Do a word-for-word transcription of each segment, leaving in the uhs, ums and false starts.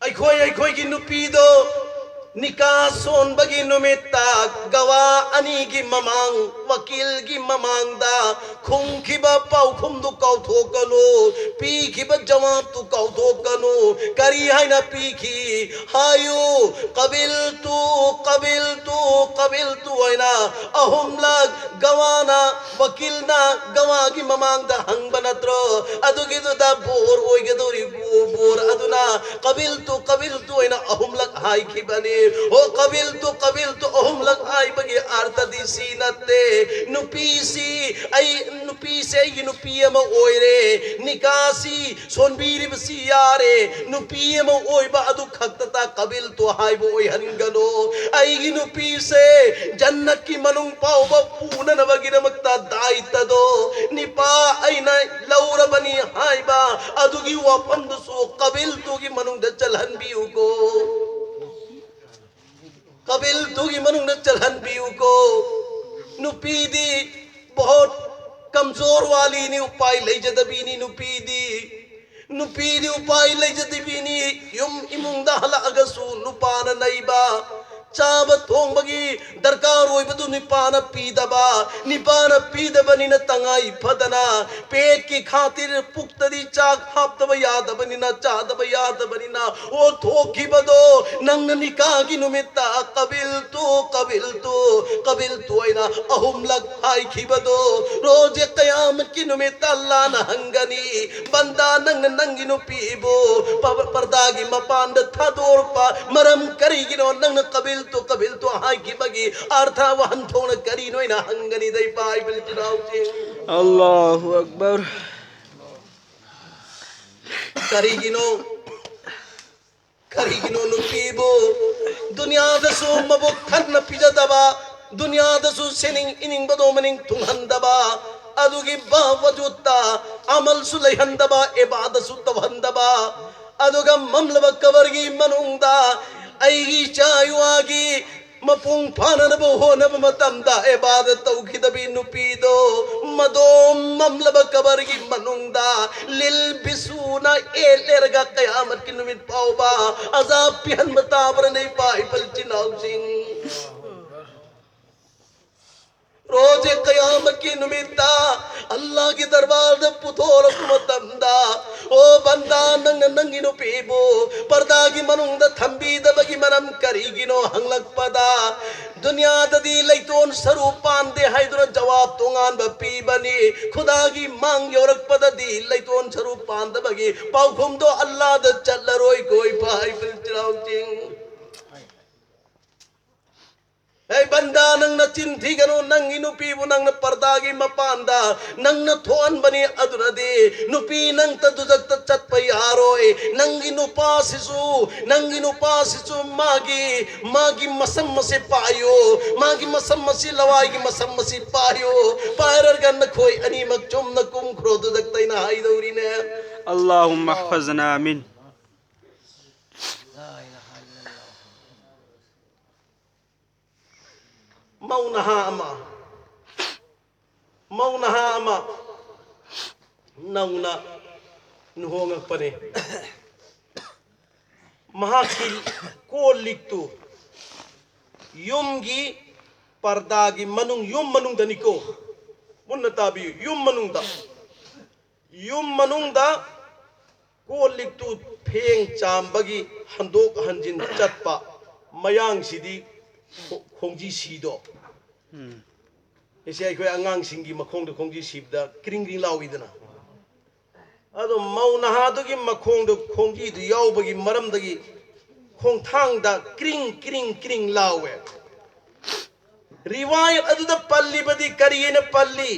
ꯑꯩꯈꯣꯏ ꯑꯩꯈꯣꯏꯒꯤ ꯅꯨꯄꯤꯗꯣ ꯅꯤꯀꯥ ꯁꯣꯟꯕꯒꯤ ꯅꯨꯃꯤꯠꯇ ꯒꯋꯥ ꯑꯅꯤꯒꯤ ꯃꯃꯥꯡ, ꯋꯀꯤꯜꯒꯤ ꯃꯃꯥꯡꯗ ꯈꯨꯝꯈꯤꯕ ꯄꯥꯎꯈꯨꯝꯗꯨ ꯀꯥꯎꯊꯣꯛꯀꯅꯨ, ꯄꯤꯈꯤꯕ ꯖꯋꯥꯕꯇꯨ ꯀꯥꯎꯊꯣꯛꯀꯅꯨ꯫ ꯀꯔꯤ ꯍꯥꯏꯅ ꯄꯤꯈꯤ? ꯍꯥꯏꯌꯨ, "ꯀꯕꯤꯜꯇꯨ, ꯀꯕꯤꯜꯇꯨ, ꯀꯕꯤꯜꯇꯨ" ꯍꯥꯏꯅ ꯑꯍꯨꯝꯂꯛ ꯒꯋꯥꯅ, ꯋꯀꯤꯜꯅ ꯒꯋꯥꯒꯤ ꯃꯃꯥꯡꯗ ꯍꯪꯕ ꯅꯠꯇ꯭ꯔꯣ? ꯑꯗꯨꯒꯤꯗꯨꯗ ꯕꯣꯔ ꯑꯣꯏꯒꯗꯧꯔꯤꯕ ꯕꯣꯔ ꯑꯗꯨꯅ "ꯀꯕꯤꯜꯇꯨ, ꯀꯕꯤꯜꯇꯨ" ꯍꯥꯏꯅ ꯑꯍꯨꯝꯂꯛ ꯍꯥꯏꯈꯤꯕꯅꯤ꯫ ꯑꯣ, "ꯀꯕꯤꯜꯇꯨ, ꯀꯕꯤꯜꯇꯨ" ꯑꯍꯨꯝꯂꯛ ꯍꯥꯏꯕꯒꯤ ꯑꯔꯊꯗꯤ ꯁꯤ ꯅꯠꯇꯦ꯫ ꯅꯨꯄꯤꯁꯤ ꯑꯩ, ꯅꯨꯄꯤꯁꯦ ꯑꯩꯒꯤ ꯅꯨꯄꯤ ꯑꯃ ꯑꯣꯏꯔꯦ, ꯅꯤꯀꯥꯁꯤ ꯁꯣꯟꯕꯤꯔꯤꯕꯁꯤ ꯌꯥꯔꯦ, ꯅꯨꯄꯤ ꯑꯃ ꯑꯣꯏꯕ ꯑꯗꯨ ꯈꯛꯇꯗ "ꯀꯕꯤꯜꯇꯨ" ꯍꯥꯏꯕ ꯑꯣꯏꯍꯟꯒꯅꯨ꯫ ꯑꯩꯒꯤ ꯅꯨꯄꯤꯁꯦ ꯖꯟꯅꯠꯀꯤ ꯃꯅꯨꯡ ꯐꯥꯎꯕ ꯄꯨꯅꯅꯕꯒꯤꯗꯃꯛꯇ ꯗꯥꯏꯇꯗꯣ ꯅꯤꯄꯥ ꯑꯩꯅ ꯂꯧꯔꯕꯅꯤ ꯍꯥꯏꯕ ꯑꯗꯨꯒꯤ ꯋꯥꯐꯝꯗꯨꯁꯨ "ꯀꯕꯤꯜꯇꯨ"ꯒꯤ ꯃꯅꯨꯡꯗ ꯆꯜꯍꯟꯕꯤꯌꯨꯀꯣ꯫ "ꯀꯕꯤꯜꯇꯨ"ꯒꯤ ꯃꯅꯨꯡꯗ ꯆꯜꯍꯟꯕꯤꯌꯨꯀꯣ꯫ ꯅꯨꯄꯤꯗꯤ ꯕꯍꯨꯠ ꯀꯝꯖꯣꯔ ꯋꯥꯂꯤꯅꯤ, ꯎꯄꯥꯏ ꯂꯩꯖꯗꯕꯤꯅꯤ ꯅꯨꯄꯤꯗꯤ꯫ ꯅꯨꯄꯤꯗꯤ ꯎꯄꯥꯏ ꯂꯩꯖꯗꯕꯤꯅꯤ, ꯌꯨꯝ ꯏꯃꯨꯡꯗ ꯍꯜꯂꯛꯑꯒꯁꯨ ꯅꯨꯄꯥꯅ ꯅꯩꯕ, ꯆꯥꯕ ꯊꯣꯡꯕꯒꯤ ꯗꯔꯀꯥꯔ ꯑꯣꯏꯕꯗꯨ ꯅꯨꯄꯥꯅ ꯄꯤꯗꯕ, ꯅꯨꯄꯥꯅ ꯄꯤꯗꯕꯅꯤꯅ ꯇꯉꯥꯏ ꯐꯗꯅ ꯄꯦꯠꯀꯤ ꯈꯥꯇꯤꯔ ꯄꯨꯛꯇꯗꯤ ꯆꯥꯛ ꯍꯥꯞꯇꯕ ꯌꯥꯗꯕꯅꯤꯅ, ꯆꯥꯗꯕ ꯌꯥꯗꯕꯅꯤꯅ ꯑꯣꯟꯊꯣꯛꯈꯤꯕꯗꯣ ꯅꯪꯅ ꯅꯤꯀꯥꯒꯤ ꯅꯨꯃꯤꯠꯇ "ꯀꯕꯤꯜꯇꯨ, ꯀꯕꯤꯜꯇꯨ, ꯀꯕꯤꯜꯇꯨ" ꯍꯥꯏꯅ ꯑꯍꯨꯝꯂꯛ ꯍꯥꯏꯈꯤꯕꯗꯣ, ꯔꯣꯖꯦ ꯀꯌꯥꯃꯠꯀꯤ ꯅꯨꯃꯤꯠꯇ ꯑꯜꯂꯥꯅ ꯍꯪꯒꯅꯤ, "ꯕꯟꯗꯥ, ꯅꯪꯅ ꯅꯪꯒꯤ ꯅꯨꯄꯤꯕꯨ ꯄ-, ꯄꯔꯗꯥꯒꯤ ꯃꯄꯥꯟꯗ ꯊꯥꯗꯣꯔꯛꯄ ꯃꯔꯝ ꯀꯔꯤꯒꯤꯅꯣ? ꯅꯪꯅ 'ꯀꯕꯤꯜꯇꯨ, ꯀꯕꯤꯜꯇꯨ' ꯍꯥꯏꯈꯤꯕꯒꯤ ꯑꯔꯊ ꯋꯥꯍꯟꯊꯣꯛꯅ ꯀꯔꯤꯅꯣ?" ꯍꯥꯏꯅ ꯍꯪꯒꯅꯤꯗ, ꯏꯄꯥ ꯏꯕꯤꯜ ꯏꯆꯤꯟ ꯏꯅꯥꯎꯁꯤꯡ꯫ ꯑꯜꯂꯥꯍꯨ ꯑꯛꯕꯔ꯫ ꯀꯔꯤꯒꯤꯅꯣ? ꯀꯔꯤꯒꯤꯅꯣ ꯅꯨꯄꯤꯕꯨ ꯗꯨꯅꯤꯌꯥꯗꯁꯨ ꯃꯕꯨꯛ ꯊꯟꯅ ꯄꯤꯖꯗꯕ, ꯗꯨꯅꯤꯌꯥꯗꯁꯨ ꯁꯤꯅꯤꯡ ꯏꯅꯤꯡꯕꯗꯣ ꯃꯅꯤꯡ ꯊꯨꯡꯍꯟꯗꯕ, ꯑꯗꯨꯒꯤ ꯕꯥꯋꯖꯨꯠꯇ ꯑꯃꯜꯁꯨ ꯂꯩꯍꯟꯗꯕ, ꯏꯕꯥꯗꯠꯁꯨ ꯇꯧꯍꯟꯗꯕ, ꯑꯗꯨꯒ ꯃꯝꯂꯕ ꯀꯕꯔꯒꯤ ꯃꯅꯨꯡꯗ ꯑꯩꯒꯤ ꯏꯆꯥ ꯏꯋꯥꯒꯤ ꯃꯄꯨꯡ ꯐꯥꯅꯅꯕ ꯍꯣꯠꯅꯕ ꯃꯇꯝꯗ ꯏꯕꯥꯗꯠ ꯇꯧꯈꯤꯗꯕꯤ ꯅꯨꯄꯤꯗꯣ ꯃꯗꯣꯝ ꯃꯝꯂꯕ ꯀꯕꯔꯒꯤ ꯃꯅꯨꯡꯗ ꯂꯤꯜ ꯕꯤꯁꯨꯅ ꯑꯦꯠꯂꯦꯔꯒ ꯀꯌꯥꯃꯠꯀꯤ ꯅꯨꯃꯤꯠ ꯐꯥꯎꯕ ꯑꯖꯥꯕ ꯄꯤꯍꯟꯕ ꯇꯥꯕ꯭ꯔꯅꯦ, ꯏꯄꯥ ꯏꯄꯜ ꯏꯆꯤꯟ ꯏꯅꯥꯎꯁꯤꯡ? ꯔꯣꯖꯦ ꯀꯌꯥꯃꯠꯀꯤ ꯅꯨꯃꯤꯠꯇ ꯑꯜꯂꯥꯍꯒꯤ ꯗꯔꯕꯥꯔꯗ ꯄꯨꯊꯣꯔꯛꯄ ꯃꯇꯝꯗ, "ꯑꯣ ꯕꯟꯗꯥ, ꯅꯪꯅ ꯅꯪꯒꯤ ꯅꯨꯄꯤꯕꯨ ꯄꯔꯗꯥꯒꯤ ꯃꯅꯨꯡꯗ ꯊꯝꯕꯤꯗꯕꯒꯤ ꯃꯔꯝ ꯀꯔꯤꯒꯤꯅꯣ?" ꯍꯪꯂꯛꯄꯗ, "ꯗꯨꯅꯤꯌꯥꯗꯗꯤ ꯂꯩꯇꯣꯟ ꯁꯔꯨ ꯄꯥꯟꯗꯦ" ꯍꯥꯏꯗꯨꯅ ꯖꯋꯥꯕ ꯇꯣꯉꯥꯟꯕ ꯄꯤꯕꯅꯤ꯫ ꯈꯨꯗꯥꯒꯤ ꯃꯥꯡ ꯌꯧꯔꯛꯄꯗꯗꯤ ꯂꯩꯇꯣꯟ ꯁꯔꯨ ꯄꯥꯟꯗꯕꯒꯤ ꯄꯥꯎꯈꯨꯝꯗꯣ ꯑꯜꯂꯥꯗ ꯆꯠꯂꯔꯣꯏ꯫ ꯀꯣꯏ ꯄꯥꯏ ꯄꯤꯜꯆꯤꯔꯥꯎꯆꯤꯡ꯫ ꯑꯩ ꯕꯟꯗꯥ, ꯅꯪꯅ ꯆꯤꯟ ꯊꯤꯒꯅꯨ꯫ ꯅꯪꯒꯤ ꯅꯨꯄꯤꯕꯨ ꯅꯪꯅ ꯄꯔꯗꯥꯒꯤ ꯃꯄꯥꯟꯗ ꯅꯪꯅ ꯊꯣꯛꯍꯟꯕꯅꯤ꯫ ꯑꯗꯨꯅꯗꯤ ꯅꯨꯄꯤ ꯅꯪꯇ ꯗꯨꯖꯛꯇ ꯆꯠꯄ ꯌꯥꯔꯣꯏ꯫ ꯅꯪꯒꯤ ꯅꯨꯄꯥꯁꯤꯁꯨ, ꯅꯪꯒꯤ ꯅꯨꯄꯥꯁꯤꯁꯨ ꯃꯥꯒꯤ, ꯃꯥꯒꯤ ꯃꯁꯝ ꯑꯁꯤ ꯄꯥꯏꯌꯨ꯫ ꯃꯥꯒꯤ ꯃꯁꯝ ꯑꯁꯤ, ꯂꯋꯥꯏꯒꯤ ꯃꯁꯝ ꯑꯁꯤ ꯄꯥꯏꯌꯨ꯫ ꯄꯥꯏꯔꯒ ꯅꯈꯣꯏ ꯑꯅꯤꯃꯛ ꯆꯨꯝꯅ ꯀꯨꯝꯈ꯭ꯔꯣ꯫ ꯗꯨꯖꯛꯇ ꯑꯩꯅ ꯍꯥꯏꯗꯧꯔꯤꯅꯦ꯫ اللهم احفظنا منه. ꯃꯧ ꯅꯍꯥ ꯑꯃ, ꯃꯧ ꯅꯍꯥ ꯑꯃ ꯅꯧꯅ ꯂꯨꯍꯣꯡꯉꯛꯄꯅꯦ꯫ ꯃꯍꯥꯛꯀꯤ ꯀꯣꯜ ꯂꯤꯛꯇꯨ ꯌꯨꯝꯒꯤ ꯄꯔꯗꯥꯒꯤ ꯃꯅꯨꯡ, ꯌꯨꯝ ꯃꯅꯨꯡꯗꯅꯤꯀꯣ, ꯃꯨꯟꯅ ꯇꯥꯕꯤꯌꯨ, ꯌꯨꯝ ꯃꯅꯨꯡꯗ, ꯌꯨꯝ ꯃꯅꯨꯡꯗ ꯀꯣꯜ ꯂꯤꯛꯇꯨ ꯐꯦꯡ ꯆꯥꯝꯕꯒꯤ ꯍꯟꯗꯣꯛ ꯍꯟꯖꯤꯟ ꯆꯠꯄ ꯃꯌꯥꯡꯁꯤꯗꯤ ꯈꯣ-, ꯈꯣꯡꯖꯤ ꯁꯤꯗꯣ꯫ ꯎꯝ꯫ ꯏꯆꯦ, ꯑꯩꯈꯣꯏ ꯑꯉꯥꯡꯁꯤꯡꯒꯤ ꯃꯈꯣꯡꯗ ꯈꯣꯡꯖꯤ ꯁꯤꯕꯗ ꯀ꯭ꯔꯤꯡ ꯀ꯭ꯔꯤꯡ ꯂꯥꯎꯏꯗꯅ꯫ ꯑꯗꯣ ꯃꯧ ꯅꯍꯥꯗꯨꯒꯤ ꯃꯈꯣꯡꯗ ꯈꯣꯡꯖꯤꯗꯨ ꯌꯥꯎꯕꯒꯤ ꯃꯔꯝꯗꯒꯤ ꯈꯣꯡꯊꯥꯡꯗ ꯀ꯭ꯔꯤꯡ ꯀ꯭ꯔꯤꯡ ꯀ꯭ꯔꯤꯡ ꯂꯥꯎꯋꯦ꯫ ꯔꯤꯋꯥꯌꯠ ꯑꯗꯨꯗ ꯄꯜꯂꯤꯕꯗꯤ ꯀꯔꯤ ꯍꯥꯏꯅ ꯄꯜꯂꯤ?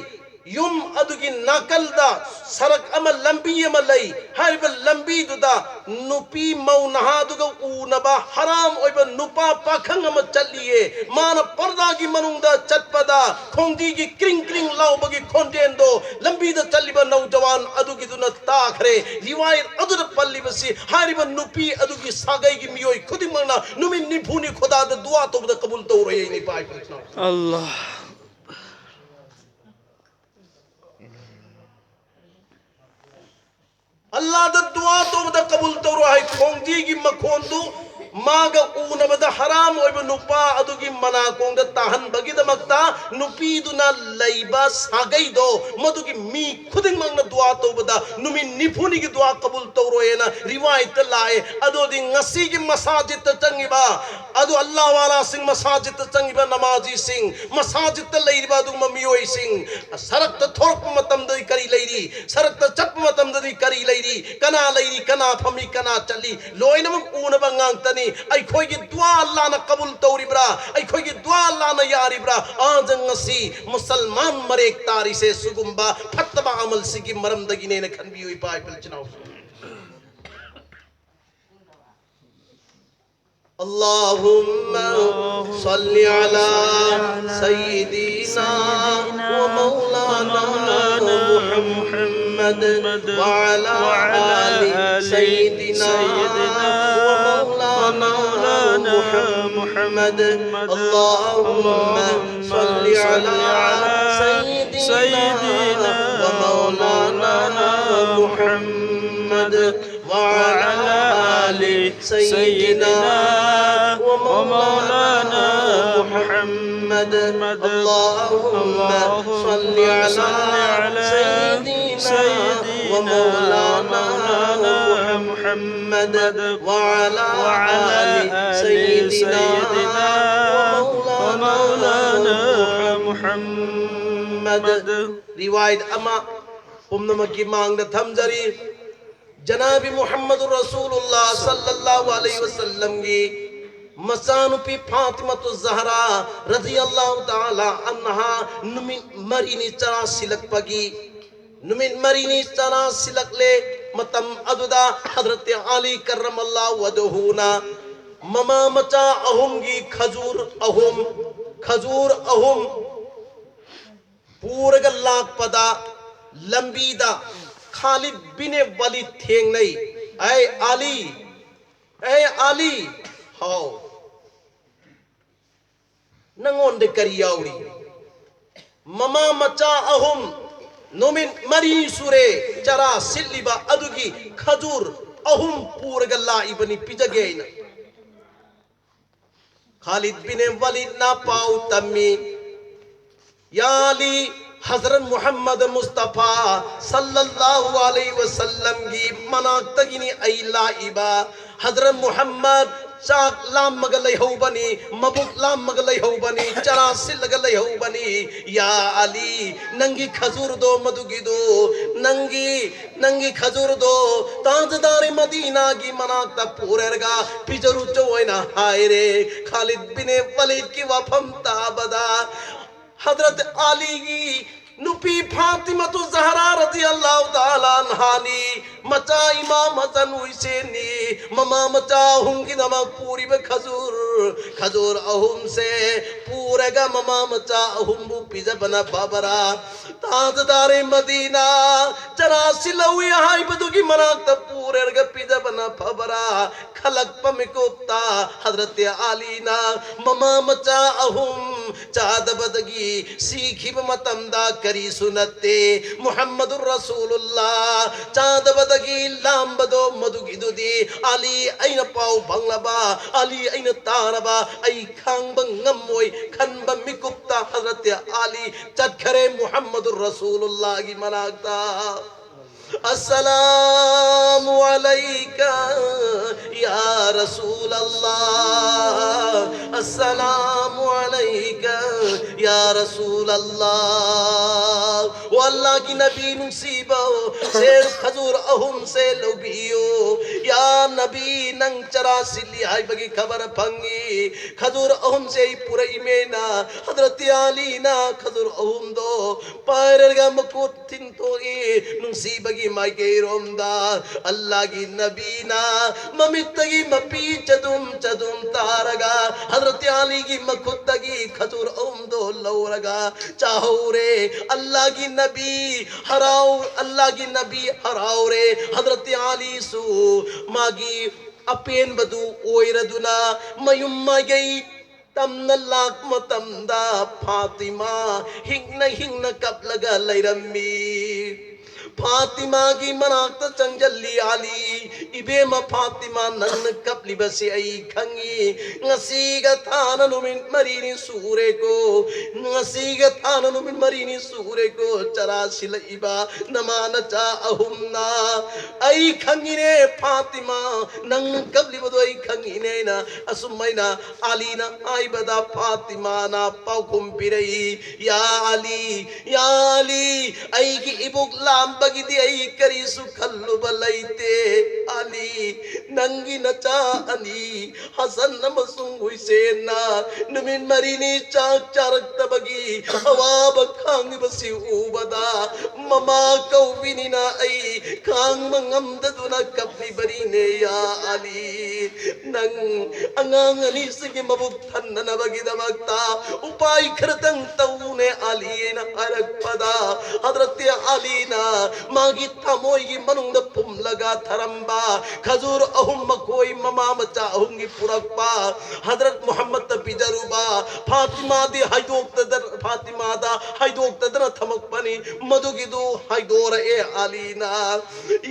ꯌꯨꯝ ꯑꯗꯨꯒꯤ ꯅꯥꯀꯜꯗ ꯁꯔꯛ ꯑꯃ, ꯂꯝꯕꯤ ꯑꯃ ꯂꯩ꯫ ꯍꯥꯏꯔꯤꯕ ꯂꯝꯕꯤꯗꯨꯗ ꯅꯨꯄꯤ ꯃꯧ ꯅꯍꯥꯗꯨꯒ ꯎꯅꯕ ꯍꯔꯥꯝ ꯑꯣꯏꯕ ꯅꯨꯄꯥ ꯄꯥꯈꯪ ꯑꯃ ꯆꯠꯂꯤꯌꯦ꯫ ꯃꯥꯅ ꯄꯔꯗꯥꯒꯤ ꯃꯅꯨꯡꯗ ꯆꯠꯄꯗ ꯈꯣꯡꯖꯤꯒꯤ ꯀ꯭ꯔꯤꯡ ꯀ꯭ꯔꯤꯡ ꯂꯥꯎꯕꯒꯤ ꯈꯣꯟꯖꯦꯜꯗꯣ ꯂꯝꯕꯤꯗ ꯆꯠꯂꯤꯕ ꯅꯧꯖꯋꯥꯟ ꯑꯗꯨꯒꯤꯗꯨꯅ ꯇꯥꯈ꯭ꯔꯦ꯫ ꯔꯤꯋꯥꯌꯠ ꯑꯗꯨꯗ ꯄꯜꯂꯤꯕꯁꯤ ꯍꯥꯏꯔꯤꯕ ꯅꯨꯄꯤ ꯑꯗꯨꯒꯤ ꯁꯥꯒꯩꯒꯤ ꯃꯤꯑꯣꯏ ꯈꯨꯗꯤꯡꯃꯛꯅ ꯅꯨꯃꯤꯠ ꯅꯤꯐꯨꯅꯤ ꯈꯨꯗꯥꯗ ꯗꯨꯋꯥ ꯇꯧꯕꯗ ꯀꯕꯨꯜ ꯇꯧꯔꯣꯏ꯫ ꯑꯩꯅ ꯏꯄꯥ ꯏꯄꯨ ꯏꯆꯤꯟ ꯏꯅꯥꯎ꯫ ꯑꯜꯂꯥꯍ꯫ ꯑꯜꯂꯥꯗ ꯗꯨꯋꯥ ꯇꯧꯕꯗ ꯀꯕꯨꯜ ꯇꯧꯔꯣ ꯍꯥꯏ꯫ ꯈꯣꯡꯖꯤꯒꯤ ꯃꯈꯣꯟꯗꯨ ꯃꯥꯒ ꯎꯅꯕꯗ ꯍꯔꯥꯝ ꯑꯣꯏꯕ ꯅꯨꯄꯥ ꯑꯗꯨꯒꯤ ꯃꯅꯥꯀꯣꯡꯗ ꯇꯥꯍꯟꯕꯒꯤꯗꯃꯛꯇ ꯅꯨꯄꯤꯗꯨꯅ ꯂꯩꯕ ꯁꯥꯒꯩꯗꯣ, ꯃꯗꯨꯒꯤ ꯃꯤ ꯈꯨꯗꯤꯡꯃꯛꯅ ꯗꯨꯋꯥ ꯇꯧꯕꯗ ꯅꯨꯃꯤꯠ ꯅꯤꯐꯨꯅꯤꯒꯤ ꯗꯨꯋꯥ ꯀꯕꯨꯜ ꯇꯧꯔꯣꯏꯅ ꯔꯤꯋꯥꯌꯠꯇ ꯂꯥꯛꯑꯦ꯫ ꯑꯗꯨꯗꯤ ꯉꯁꯤꯒꯤ ꯃꯁꯥꯖꯤꯠꯇ ꯆꯪꯉꯤꯕ ꯑꯗꯨ ꯑꯜꯂꯥꯍ ꯋꯥꯂꯥꯁꯤꯡ, ꯃꯁꯥꯖꯤꯠꯇ ꯆꯪꯉꯤꯕ ꯅꯃꯥꯖꯤꯁꯤꯡ, ꯃꯁꯥꯖꯤꯠꯇ ꯂꯩꯔꯤꯕ ꯑꯗꯨꯒꯨꯝꯕ ꯃꯤꯑꯣꯏꯁꯤꯡ, ꯁꯔꯛꯇ ꯊꯣꯔꯛꯄ ꯃꯇꯝꯗꯗꯤ ꯀꯔꯤ ꯂꯩꯔꯤ? ꯁꯔꯛꯇ ꯆꯠꯄ ꯃꯇꯝꯗꯗꯤ ꯀꯔꯤ ꯂꯩꯔꯤ? ꯀꯅꯥ ꯂꯩꯔꯤ? ꯀꯅꯥ ꯐꯝꯃꯤ? ꯀꯅꯥ ꯆꯠꯂꯤ? ꯂꯣꯏꯅꯃꯛ ꯎꯅꯕ ꯉꯥꯛꯇꯅꯤ꯫ ꯑꯩꯈꯣꯏꯒꯤ ꯗꯨꯋꯥ ꯑꯜꯂꯥꯅ ꯀꯕꯨꯜ ꯇꯧꯔꯤꯕ꯭ꯔꯥ? ꯑꯩꯈꯣꯏꯒꯤ ꯗꯨꯋꯥ ꯑꯜꯂꯥꯅ ꯌꯥꯔꯤꯕ꯭ꯔꯥ? ꯑꯥꯖ ꯉꯁꯤ ꯃꯨꯁꯜꯃꯥꯟ ꯃꯔꯦꯛ ꯇꯥꯔꯤꯁꯦ ꯁꯤꯒꯨꯝꯕ ꯐꯠꯇꯕ ꯑꯃꯜꯁꯤꯒꯤ ꯃꯔꯝꯗꯒꯤꯅꯦꯅ ꯈꯟꯕꯤꯌꯨ, ꯏꯄꯥ ꯏꯄꯨ ꯏꯆꯤꯟ ꯏꯅꯥꯎ꯫ اللهم صل على سيدنا ومولانا محمد وعلى آل سيدنا ومولانا محمد. اللهم صل على سيدنا ومولانا محمد وعلى آل سيدنا ومولانا محمد. اللهم صل على سيدنا ومولانا محمد وعلى آل سيدنا ومولانا محمد. ꯔꯤꯋꯥꯌꯠ ꯑꯃ ꯄꯨꯝꯅꯃꯛꯀꯤ ꯃꯥꯡꯗ ꯊꯝꯖꯔꯤ꯫ ꯖꯅꯥꯕꯤ ꯃꯨꯍꯝꯃꯗꯨꯔ ꯔꯁꯨꯂꯨꯜꯂꯥꯍ ꯁꯜꯂꯜꯂꯥꯍꯨ ꯑꯂꯩꯍꯤ ꯋꯁꯜꯂꯝꯒꯤ ꯃꯆꯥꯅꯨꯄꯤ ꯐꯥꯇꯤꯃꯥꯇꯨ ꯖꯍꯔꯥ ꯔꯗꯤꯌꯜꯂꯥꯍꯨ ꯇꯥꯂꯥ ꯑꯟꯍꯥ ꯅꯨꯃꯤꯠ ꯃꯔꯤꯅꯤ ꯆꯔꯥ ꯁꯤꯜꯂꯛꯄꯒꯤ, ꯅꯨꯃꯤꯠ ꯃꯔꯤꯅꯤ ꯆꯔꯥ ꯁꯤꯜꯂꯛꯂꯦ꯫ ꯃꯇꯝ ꯑꯗꯨꯗ ꯍꯖꯔꯠ ꯑꯂꯤ ꯀꯔ꯭ꯔꯃꯜꯂꯥꯍꯨ ꯋꯖꯍꯨꯅ ꯃꯃꯥ ꯃꯆꯥ ꯑꯍꯨꯝꯒꯤ ꯈꯖꯨꯔ ꯑꯍꯨꯝ, ꯈꯖꯨꯔ ꯑꯍꯨꯝ ꯄꯨꯔꯒ ꯂꯥꯛꯄꯗ ꯂꯝꯕꯤꯗ ꯈꯥꯂꯤꯗ ꯕꯤꯅꯦ ꯋꯥꯂꯤꯗ ꯊꯦꯡꯅꯩ꯫ "ꯑꯦ ꯑꯂꯤ, ꯑꯦ ꯑꯂꯤ, ꯍꯥꯎ, ꯅꯪꯉꯣꯟꯗ ꯀꯔꯤ ꯌꯥꯎꯔꯤ? ꯃꯃꯥ ꯃꯆꯥ ꯑꯍꯨꯝ ꯅꯨꯃꯤꯠ ꯃꯔꯤ ꯁꯨꯔꯦ ꯆꯔꯥ ꯁꯤꯠꯂꯤꯕ, ꯑꯗꯨꯒꯤ ꯈꯖꯨꯔ ꯑꯍꯨꯝ ꯄꯨꯔꯒ ꯂꯥꯛꯏꯕꯅꯤ, ꯄꯤꯖꯒꯦ ꯍꯥꯏꯅ꯫" ꯈꯥꯂꯤꯗ ꯕꯤꯅꯦ ꯋꯥꯂꯤꯗꯅ ꯄꯥꯎ ꯇꯝꯃꯤ, "ꯌꯥ ꯑꯂꯤ, ꯍꯖꯔꯠ ꯃꯨꯍꯝꯃꯗ ꯃꯨꯁꯇꯐꯥ ꯁꯜꯂꯜꯂꯥꯍꯨ ꯑꯂꯩꯍꯤ ꯋꯁꯜꯂꯝꯒꯤ ꯃꯅꯥꯛꯇꯒꯤꯅꯤ ꯑꯩ ꯂꯥꯛꯏꯕ꯫ ꯍꯖꯔꯠ ꯃꯨꯍꯝꯃꯗ ꯆꯥꯛ ꯂꯥꯝꯃꯒ ꯂꯩꯍꯧꯕꯅꯤ, ꯃꯕꯨꯛ ꯂꯥꯝꯃꯒ ꯂꯩꯍꯧꯕꯅꯤ, ꯆꯔꯥ ꯁꯤꯜꯂꯒ ꯂꯩꯍꯧꯕꯅꯤ꯫ ꯌꯥ ꯑꯂꯤ, ꯅꯪꯒꯤ ꯈꯖꯨꯔꯗꯣ, ꯃꯗꯨꯒꯤꯗꯣ, ꯅꯪꯒꯤ, ꯅꯪꯒꯤ ꯈꯖꯨꯔꯗꯣ ꯇꯥꯖꯗꯥꯔꯦ ꯃꯗꯤꯅꯥꯒꯤ ꯃꯅꯥꯛꯇ ꯄꯨꯔꯦꯔꯒ ꯄꯤꯖꯔꯨꯆꯣ" ꯍꯥꯏꯅ ꯍꯥꯏꯔꯦ꯫ ꯈꯥꯂꯤꯗ ꯕꯤꯅꯦ ꯋꯥꯂꯤꯗꯀꯤ ꯋꯥꯐꯝ ꯇꯥꯕꯗ ꯍꯖꯔꯠ ꯑꯂꯤꯒꯤ ꯅꯨꯄꯤ ꯐꯥꯇꯤꯃꯥꯇꯨ ꯖꯍꯔꯥ ꯔꯗꯤꯌꯜꯂꯥꯍꯨ ꯇꯥꯂꯥ ꯑꯟꯍꯥꯅꯤ, ꯃꯆꯥ ꯏꯃꯥꯝ ꯍꯁꯟ ꯍꯨꯁꯦꯟꯅꯤ, ꯃꯃꯥ ꯃꯆꯥ ꯑꯍꯨꯝꯒꯤꯗꯃꯛ ꯄꯨꯔꯤꯕ ꯈꯖꯨꯔ, ꯈꯖꯨꯔ ꯑꯍꯨꯝꯁꯦ ꯄꯨꯔꯒ ꯃꯃꯥ ꯃꯆꯥ ꯑꯍꯨꯝꯕꯨ ꯄꯤꯖꯕꯅ ꯐꯕꯔꯥ? ꯇꯥꯖꯗꯥꯔꯦ ꯃꯗꯤꯅꯥ, ꯆꯔꯥ ꯁꯤꯜꯍꯧꯏ ꯍꯥꯏꯕꯗꯨꯒꯤ ꯃꯅꯥꯛꯇ ꯄꯨꯔꯦꯔꯒ ꯄꯤꯖꯕꯅ ꯐꯕꯔꯥ? ꯈꯜꯂꯛꯄ ꯃꯤꯀꯨꯞꯇ ꯍꯖꯔꯠ ꯑꯂꯤꯅ ꯃꯃꯥ ꯃꯆꯥ ꯑꯍꯨꯝ ꯆꯥꯗꯕꯗꯒꯤ ꯁꯤꯈꯤꯕ ꯃꯇꯝꯗ ꯀꯔꯤꯁꯨ ꯅꯠꯇꯦ꯫ ꯃꯨꯍꯝꯃꯗꯨꯔ ꯔꯁꯨꯂꯨꯜꯂꯥ ꯆꯥꯗꯕꯗꯒꯤ ꯂꯥꯝꯕꯗꯣ, ꯃꯗꯨꯒꯤꯗꯨꯗꯤ ꯑꯂꯤ ꯑꯩꯅ ꯄꯥꯎ ꯐꯪꯂꯕ, ꯑꯂꯤ ꯑꯩꯅ ꯇꯥꯔꯕ, ꯑꯩ ꯈꯥꯡꯕ ꯉꯝꯃꯣꯏ ꯈꯟꯕ ꯃꯤꯀꯨꯞꯇ ꯍꯖꯔꯠ ꯑꯂꯤ ꯆꯠꯈꯔꯦ ꯃꯨꯍꯝꯃꯗꯨꯔ ꯔꯁꯨꯂꯨꯜꯂꯥꯒꯤ ꯃꯅꯥꯛꯇ꯫ "السلام عليك يا رسول الله، السلام عليك يا رسول الله." ꯑꯣ ꯑꯜꯂꯥꯍꯒꯤ ꯅꯕꯤ ꯅꯨꯡꯁꯤꯕ, ꯁꯦꯔ ꯈꯖꯨꯔ ꯑꯍꯨꯝꯁꯦ ꯂꯧꯕꯤꯌꯨ꯫ ꯌꯥ ꯅꯕꯤ, ꯅꯪ ꯆꯔꯥ ꯁꯤꯜꯂꯤ ꯍꯥꯏꯕꯒꯤ ꯈꯕꯔ ꯐꯪꯉꯤ꯫ ꯈꯖꯨꯔ ꯑꯍꯨꯝꯁꯦ ꯑꯩ ꯄꯨꯔꯛꯏꯃꯦꯅ ꯍꯖꯔꯠ ꯑꯂꯤꯅ ꯈꯖꯨꯔ ꯑꯍꯨꯝꯗꯣ ꯄꯥꯏꯔꯒ ꯃꯈꯨꯠ ꯊꯤꯟꯇꯣꯛꯏ ꯅꯨꯡꯁꯤꯕꯒꯤ ꯃꯥꯏꯀꯩꯔꯣꯝꯗ꯫ ꯑꯜꯂꯥꯒꯤ ꯅꯕꯤꯅ ꯃꯃꯤꯠꯇꯒꯤ ꯃꯄꯤ ꯆꯗꯨꯝ ꯆꯗꯨꯝ ꯇꯥꯔꯒ ꯍꯖꯔꯠ ꯑꯂꯤꯒꯤ ꯃꯈꯨꯠꯇꯒꯤ ꯈꯖꯨꯔ ꯑꯍꯨꯝꯗꯣ ꯂꯧꯔꯒ ꯆꯥꯍꯧꯔꯦ꯫ ꯑꯜꯂꯥꯒꯤ ꯅꯕꯤ ꯍꯔꯥꯎ ꯑꯜꯂꯥꯒꯤ ꯅꯕꯤ ꯍꯔꯥꯎꯔꯦ꯫ ꯍꯖꯔꯠ ꯑꯂꯤꯁꯨ ꯃꯥꯒꯤ ꯑꯄꯦꯟꯕꯗꯨ ꯑꯣꯏꯔꯗꯨꯅ ꯃꯌꯨꯝ ꯃꯥꯏꯀꯩ ꯇꯝꯅ ꯂꯥꯛꯄ ꯃꯇꯝꯗ ꯐꯥꯇꯤꯃꯥ ꯍꯤꯡꯅ ꯍꯤꯡꯅ ꯀꯞꯂꯒ ꯂꯩꯔꯝꯃꯤ꯫ ꯐꯥꯇꯤꯃꯥꯒꯤ ꯃꯅꯥꯛꯇ ꯆꯪꯖꯜꯂꯤ ꯑꯂꯤ, "ꯏꯕꯦꯝꯃ ꯐꯥꯇꯤꯃꯥ, ꯅꯪꯅ ꯀꯞꯂꯤꯕꯁꯤ ꯑꯩ ꯈꯪꯉꯤ꯫ ꯉꯁꯤꯒ ꯊꯥꯅ ꯅꯨꯃꯤꯠ ꯃꯔꯤꯅꯤ ꯁꯨꯔꯦꯀꯣ, ꯉꯁꯤꯒ ꯊꯥꯅ ꯅꯨꯃꯤꯠ ꯃꯔꯤꯅꯤ ꯁꯨꯔꯦꯀꯣ ꯆꯔꯥ ꯁꯤꯜꯂꯛꯏꯕ ꯅꯃꯥ ꯅꯆꯥ ꯑꯍꯨꯝꯅ꯫ ꯑꯩ ꯈꯪꯉꯤꯅꯦ ꯐꯥꯇꯤꯃꯥ, ꯅꯪꯅ ꯀꯞꯂꯤꯕꯗꯣ ꯑꯩ ꯈꯪꯉꯤꯅꯦꯅ" ꯑꯁꯨꯝꯃꯥꯏꯅ ꯑꯂꯤꯅ ꯍꯥꯏꯕꯗ ꯐꯥꯇꯤꯃꯥꯅ ꯄꯥꯎꯈꯨꯝ ꯄꯤꯔꯛꯏ, "ꯌꯥ ꯑꯂꯤ, ꯌꯥ ꯑꯂꯤ, ꯑꯩꯒꯤ ꯏꯕꯨꯛ ꯂꯥꯝꯕꯒꯤꯗꯤ ꯑꯩ ꯀꯔꯤꯁꯨ ꯈꯜꯂꯨꯕ ꯂꯩꯇꯦ꯫ ꯑꯂꯤ, ꯅꯪꯒꯤ ꯅꯆꯥ ꯑꯅꯤ ꯍꯁꯟ ꯑꯃꯁꯨꯡ ꯍꯨꯏꯁꯦꯟꯅ ꯅꯨꯃꯤꯠ ꯃꯔꯤꯅꯤ ꯆꯥꯛ ꯆꯥꯔꯛꯇꯕꯒꯤ ꯑꯋꯥꯕ ꯈꯥꯡꯉꯤꯕꯁꯤ ꯎꯕꯗ ꯃꯃꯥ ꯀꯧꯕꯤꯅꯤꯅ ꯑꯩ ꯈꯥꯡꯕ ꯉꯝꯗꯗꯨꯅ ꯀꯞꯂꯤꯕꯅꯤꯅꯦ ꯌꯥ ꯑꯂꯤ꯫ ꯅꯪ ꯑꯉꯥꯡ ꯑꯅꯤꯁꯤꯒꯤ ꯃꯕꯨꯛ ꯊꯟꯅꯅꯕꯒꯤꯗꯃꯛꯇ ꯎꯄꯥꯏ ꯈꯔꯇꯪ ꯇꯧꯅꯦ ꯑꯂꯤꯅ" ꯍꯥꯏꯔꯛꯄꯗ ꯍꯖꯔꯠ ꯑꯂꯤꯅ ꯃꯥꯒꯤ ꯊꯃꯣꯏꯒꯤ ꯃꯅꯨꯡꯗ ꯄꯨꯝꯂꯒ ꯊꯔꯝꯕ ꯈꯖꯨꯔ ꯑꯍꯨꯝ ꯃꯈꯣꯏ ꯃꯃꯥ ꯃꯆꯥ ꯑꯍꯨꯝꯒꯤ ꯄꯨꯔꯛꯄ ꯍꯖꯔꯠ ꯃꯨꯍꯝꯃꯗꯇ ꯄꯤꯖꯔꯨꯕ ꯐꯥꯇꯤꯃꯥꯗꯤ ꯍꯥꯏꯗꯣꯛꯇꯗꯅ ꯐꯥꯇꯤꯃꯥꯗ ꯍꯥꯏꯗꯣꯛꯇꯗꯅ ꯊꯝꯃꯛꯄꯅꯤ꯫ ꯃꯗꯨꯒꯤꯗꯨ ꯍꯥꯏꯗꯣꯔꯛꯑꯦ ꯑꯂꯤꯅ꯫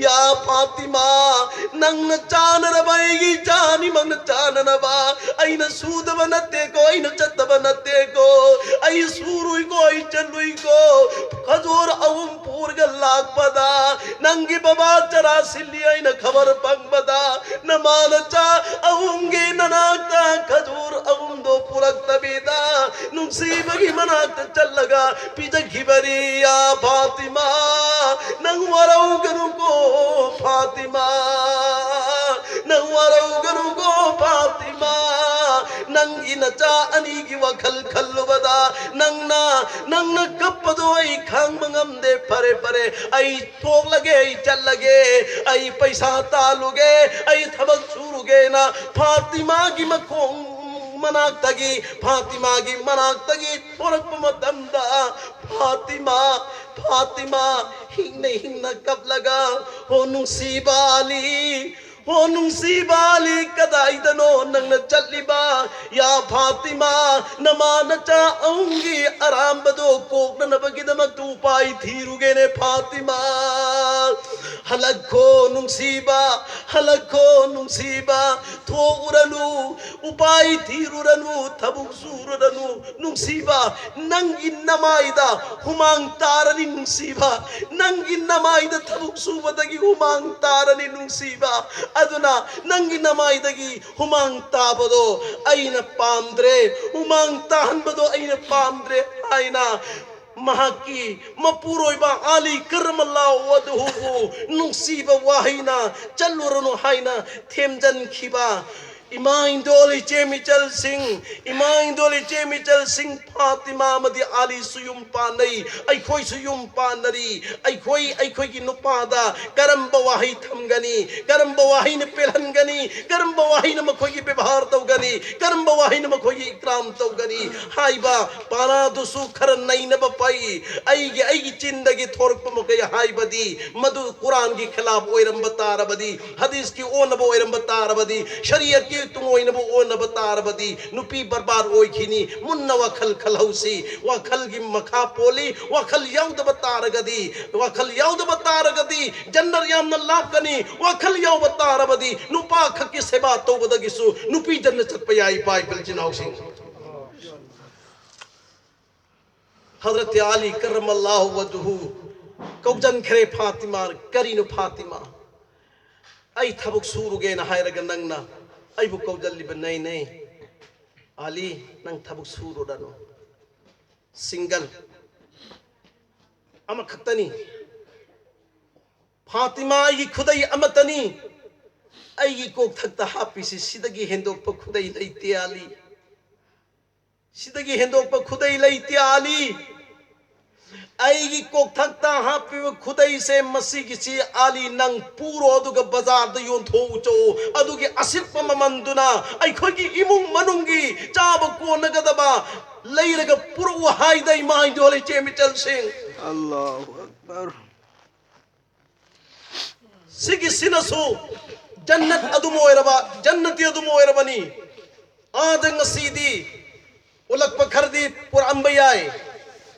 "ꯌꯥ ꯐꯥꯇꯤꯃꯥ, ꯅꯪꯅ ꯆꯥꯅꯅꯕ ꯑꯩꯒꯤ ꯏꯆꯥ ꯑꯅꯤꯃꯛꯅ ꯆꯥꯅꯅꯕ ꯑꯩꯅ ꯁꯨꯗꯕ ꯅꯠꯇꯦꯀꯣ, ꯑꯩꯅ ꯆꯠꯇꯕ ꯅꯠꯇꯦꯀꯣ, ꯑꯩ ꯁꯨꯔꯨꯏꯀꯣ, ꯑꯩ ꯆꯠꯂꯨꯏꯀꯣ꯫ ꯈꯖꯨꯔ ꯑꯍꯨꯝ ꯄꯨꯔꯒ ꯂꯥꯛꯄꯗ ꯅꯪꯒꯤ ꯕꯕꯥ ꯆꯔꯥ ꯁꯤꯜꯂꯤ ꯑꯩꯅ ꯈꯕꯔ ꯐꯪꯕꯗ ꯅꯃꯥ ꯅꯆꯥ ꯑꯍꯨꯝꯒꯤ ꯅꯅꯥꯛꯇ ꯈꯖꯨꯔ ꯑꯍꯨꯝꯗꯣ ꯄꯨꯔꯛꯇꯕꯤꯗ ꯅꯨꯡꯁꯤꯕꯒꯤ ꯃꯅꯥꯛꯇ ꯆꯠꯂꯒ ꯄꯤꯖꯈꯤꯕꯅꯤ꯫ ꯌꯥ ꯐꯥꯇꯤꯃꯥ, ꯅꯪ ꯋꯥꯔꯧꯒꯅꯨꯀꯣ ꯐꯥꯇꯤꯃꯥ, ꯅꯪ ꯋꯥꯔꯧꯒꯅꯨꯀꯣ ꯐꯥꯇꯤꯃꯥ꯫ ꯅꯪꯒꯤ ꯅꯆꯥ ꯑꯅꯤꯒꯤ ꯋꯥꯈꯜ ꯈꯜꯂꯨꯕꯗ ꯅꯪꯅ, ꯅꯪꯅ ꯀꯞꯄꯗꯣ ꯑꯩ ꯈꯥꯡꯕ ꯉꯝꯗꯦ꯫ ꯐꯔꯦ, ꯐꯔꯦ, ꯑꯩ ꯊꯣꯛꯂꯒꯦ, ꯑꯩ ꯆꯠꯂꯒꯦ, ꯑꯩ ꯄꯩꯁꯥ ꯇꯥꯜꯂꯨꯒꯦ, ꯑꯩ ꯊꯕꯛ ꯁꯨꯔꯨꯒꯦꯅ ꯐꯥꯇꯤꯃꯥꯒꯤ ꯃꯈꯣꯡ ꯃꯅꯥꯛꯇꯒꯤ, ꯐꯥꯇꯤꯃꯥꯒꯤ ꯃꯅꯥꯛꯇꯒꯤ ꯊꯣꯔꯛꯄ ꯃꯇꯝꯗ, ꯐꯥꯇꯤꯃꯥ, ꯐꯥꯇꯤꯃꯥ ꯍꯤꯡꯅ ꯍꯤꯡꯅ ꯀꯞꯂꯒ, "ꯍꯣ ꯅꯨꯡꯁꯤꯕ ꯑꯂꯤ, ꯍꯣ ꯅꯨꯡꯁꯤꯕ ꯑꯂꯤ, ꯀꯗꯥꯏꯗꯅꯣ ꯅꯪꯅ ꯆꯠꯂꯤꯕ? ꯌꯥ ꯐꯥꯇꯤꯃꯥ, ꯅꯃꯥ ꯅꯆꯥ ꯑꯍꯨꯝꯒꯤ ꯑꯔꯥꯝꯕꯗꯣ ꯀꯣꯛꯅꯅꯕꯒꯤꯗꯃꯛꯇ ꯎꯄꯥꯏ ꯊꯤꯔꯨꯒꯦꯅꯦ ꯐꯥꯇꯤꯃꯥ꯫ ꯍꯜꯂꯛꯈꯣ ꯅꯨꯡꯁꯤꯕ, ꯍꯜꯂꯛꯈꯣ ꯅꯨꯡꯁꯤꯕ, ꯊꯣꯛꯎꯔꯅꯨ, ꯎꯄꯥꯏ ꯊꯤꯔꯨꯔꯅꯨ, ꯊꯕꯛ ꯁꯨꯔꯨꯔꯅꯨ, ꯅꯨꯡꯁꯤꯕ, ꯅꯪꯒꯤ ꯅꯃꯥꯏꯗ ꯍꯨꯃꯥꯡ ꯇꯥꯔꯅꯤ ꯅꯨꯡꯁꯤꯕ, ꯅꯪꯒꯤ ꯅꯃꯥꯏꯗ ꯊꯕꯛ ꯁꯨꯕꯗꯒꯤ ꯍꯨꯃꯥꯡ ꯇꯥꯔꯅꯤ ꯅꯨꯡꯁꯤꯕ꯫ ꯑꯗꯨꯅ ꯅꯪꯒꯤ ꯅꯃꯥꯏꯗꯒꯤ ꯍꯨꯃꯥꯡ ꯇꯥꯕꯗꯣ ꯑꯩꯅ ꯄꯥꯝꯗ꯭ꯔꯦ, ꯍꯨꯃꯥꯡ ꯇꯥꯍꯟꯕꯗꯣ ꯑꯩꯅ ꯄꯥꯝꯗ꯭ꯔꯦ" ꯍꯥꯏꯅ ꯃꯍꯥꯛꯀꯤ ꯃꯄꯨꯔꯣꯏꯕ ꯑꯂꯤ ꯀꯔꯃꯜꯂꯥꯍꯨ ꯋꯥꯖꯍꯨꯕꯨ ꯅꯨꯡꯁꯤꯕ ꯋꯥꯍꯩꯅ "ꯆꯠꯂꯨꯔꯅꯨ" ꯍꯥꯏꯅ ꯊꯦꯝꯖꯤꯟꯈꯤꯕ꯫ ꯏꯃꯥ ꯏꯟꯗꯣꯜ ꯏꯆꯦ ꯃꯤꯆꯜꯁꯤꯡ, ꯏꯃꯥ ꯏꯟꯗꯣꯜ ꯏꯆꯦ ꯃꯤꯆꯜꯁꯤꯡ, ꯐꯥꯇꯤꯃꯥ ꯑꯃꯗꯤ ꯑꯂꯤꯁꯨ ꯌꯨꯝ ꯄꯥꯟꯅꯩ, ꯑꯩꯈꯣꯏꯁꯨ ꯌꯨꯝ ꯄꯥꯟꯅꯔꯤ꯫ ꯑꯩꯈꯣꯏ, ꯑꯩꯈꯣꯏꯒꯤ ꯅꯨꯄꯥꯗ ꯀꯔꯝꯕ ꯋꯥꯍꯩ ꯊꯝꯒꯅꯤ? ꯀꯔꯝꯕ ꯋꯥꯍꯩꯅ ꯄꯦꯜꯍꯟꯒꯅꯤ? ꯀꯔꯝꯕ ꯋꯥꯍꯩꯅ ꯃꯈꯣꯏꯒꯤ ꯕꯦꯕꯥꯔ ꯇꯧꯒꯅꯤ? ꯀꯔꯝꯕ ꯋꯥꯍꯩꯅ ꯃꯈꯣꯏꯒꯤ ꯏꯀ꯭ꯔꯥꯝ ꯇꯧꯒꯅꯤ? ꯍꯥꯏꯕ ꯄꯥꯔꯥꯗꯨꯁꯨ ꯈꯔ ꯅꯩꯅꯕ ꯐꯩ꯫ ꯑꯩꯒꯤ, ꯑꯩꯒꯤ ꯆꯤꯟꯗꯒꯤ ꯊꯣꯔꯛꯄ ꯃꯈꯩ ꯍꯥꯏꯕꯗꯤ ꯃꯗꯨ ꯀꯨꯔꯥꯟꯒꯤ ꯈꯤꯂꯥꯐ ꯑꯣꯏꯔꯝꯕ ꯇꯥꯔꯕꯗꯤ, ꯍꯗꯤꯁꯀꯤ ꯑꯣꯟꯅꯕ ꯑꯣꯏꯔꯝꯕ ꯇꯥꯔꯕꯗꯤ, ꯁꯔꯤꯌꯠꯀꯤ ꯇꯨꯡꯑꯣꯏꯅꯕ ꯑꯣꯟꯅꯕ ꯇꯥꯔꯕꯗꯤ, ꯅꯨꯄꯤ ꯕꯔꯕꯥꯗ ꯑꯣꯏꯈꯤꯅꯤ꯫ ꯃꯨꯟꯅ ꯋꯥꯈꯜ ꯈꯜꯍꯧꯁꯤ꯫ ꯋꯥꯈꯜꯒꯤ ꯃꯈꯥ ꯄꯣꯜꯂꯤ꯫ ꯋꯥꯈꯜ ꯌꯥꯎꯗꯕ ꯇꯥꯔꯒꯗꯤ, ꯋꯥꯈꯜ ꯌꯥꯎꯗꯕ ꯇꯥꯔꯒꯗꯤ ꯖꯟꯅꯠ ꯌꯥꯝꯅ ꯂꯥꯞꯀꯅꯤ꯫ ꯋꯥꯈꯜ ꯌꯥꯎꯕ ꯇꯥꯔꯕꯗꯤ ꯅꯨꯄꯥ ꯈꯛꯀꯤ ꯁꯦꯕꯥ ꯇꯧꯕꯗꯒꯤꯁꯨ ꯅꯨꯄꯤ ꯖꯟꯅꯠ ꯆꯠꯄ ꯌꯥꯏ, ꯏꯄꯥ ꯏꯄꯨ ꯏꯆꯤꯟ ꯏꯅꯥꯎꯁꯤꯡ꯫ ꯍꯖꯔꯠ ꯑꯂꯤ ꯀꯔꯃꯜꯂꯥꯍꯨ ꯋꯥꯖꯍꯨ ꯀꯧꯖꯟꯈ꯭ꯔꯦ ꯐꯥꯇꯤꯃꯥ꯫ "ꯀꯔꯤꯅꯣ ꯐꯥꯇꯤꯃꯥ? ꯑꯩ ꯊꯕꯛ ꯁꯨꯔꯨꯒꯦꯅ ꯍꯥꯏꯔꯒ ꯅꯪꯅ ꯑꯩꯕꯨ ꯀꯧꯖꯜꯂꯤꯕ ꯅꯩ ꯅꯩ?" ꯑꯂꯤ, ꯅꯪ ꯊꯕꯛ ꯁꯨꯔꯨꯔꯅꯨ꯫ ꯁꯤꯡꯒꯜ ꯑꯃꯈꯛꯇꯅꯤ꯫ ꯐꯥꯇꯤꯃꯥ ꯑꯩꯒꯤ ꯈꯨꯗꯩ ꯑꯃꯠꯇꯅꯤ꯫ ꯑꯩꯒꯤ ꯀꯣꯛꯊꯛꯇ ꯍꯥꯞꯄꯤꯁꯤ, ꯁꯤꯗꯒꯤ ꯍꯦꯟꯗꯣꯛꯄ ꯈꯨꯗꯩ ꯂꯩꯇꯦ ꯑꯂꯤ꯫ ꯁꯤꯗꯒꯤ ꯍꯦꯟꯗꯣꯛꯄ ꯈꯨꯗꯩ ꯂꯩꯇꯦ ꯑꯂꯤ꯫ ꯑꯩꯒꯤ ꯀꯣꯛꯊꯛꯇ ꯍꯥꯞꯄꯤꯕ ꯈꯨꯗꯩꯁꯦ, ꯃꯁꯤꯒꯤꯁꯤ ꯑꯂꯤ ꯅꯪ ꯄꯨꯔꯣ, ꯑꯗꯨꯒ ꯕꯖꯥꯔꯗ ꯌꯣꯟꯊꯣꯛꯎ ꯆꯠꯂꯨ꯫ ꯑꯗꯨꯒꯤ ꯑꯁꯤꯠꯄ ꯃꯃꯟꯗꯨꯅ ꯑꯩꯈꯣꯏꯒꯤ ꯏꯃꯨꯡ ꯃꯅꯨꯡꯒꯤ ꯆꯥꯕ ꯀꯣꯟꯅꯒꯗꯕ ꯂꯩꯔꯒ ꯄꯨꯔꯛꯎ ꯍꯥꯏꯗ ꯏꯃꯥ ꯏꯗꯣꯜ ꯏꯆꯦ ꯃꯤꯆꯜꯁꯤꯡ꯫ ꯑꯜꯂꯥꯍꯨ ꯑꯛꯕꯔ꯫ ꯁꯤꯒꯤꯁꯤꯅꯁꯨ ꯖꯟꯅꯠ ꯑꯗꯨꯝ ꯑꯣꯏꯔꯕ, ꯖꯟꯅꯇꯤ ꯑꯗꯨꯝ ꯑꯣꯏꯔꯕꯅꯤ꯫ ꯑꯥꯗ ꯉꯁꯤꯗꯤ ꯎꯠꯂꯛꯄ ꯈꯔꯗꯤ ꯄꯨꯔꯛꯑꯝꯕ ꯌꯥꯏ꯫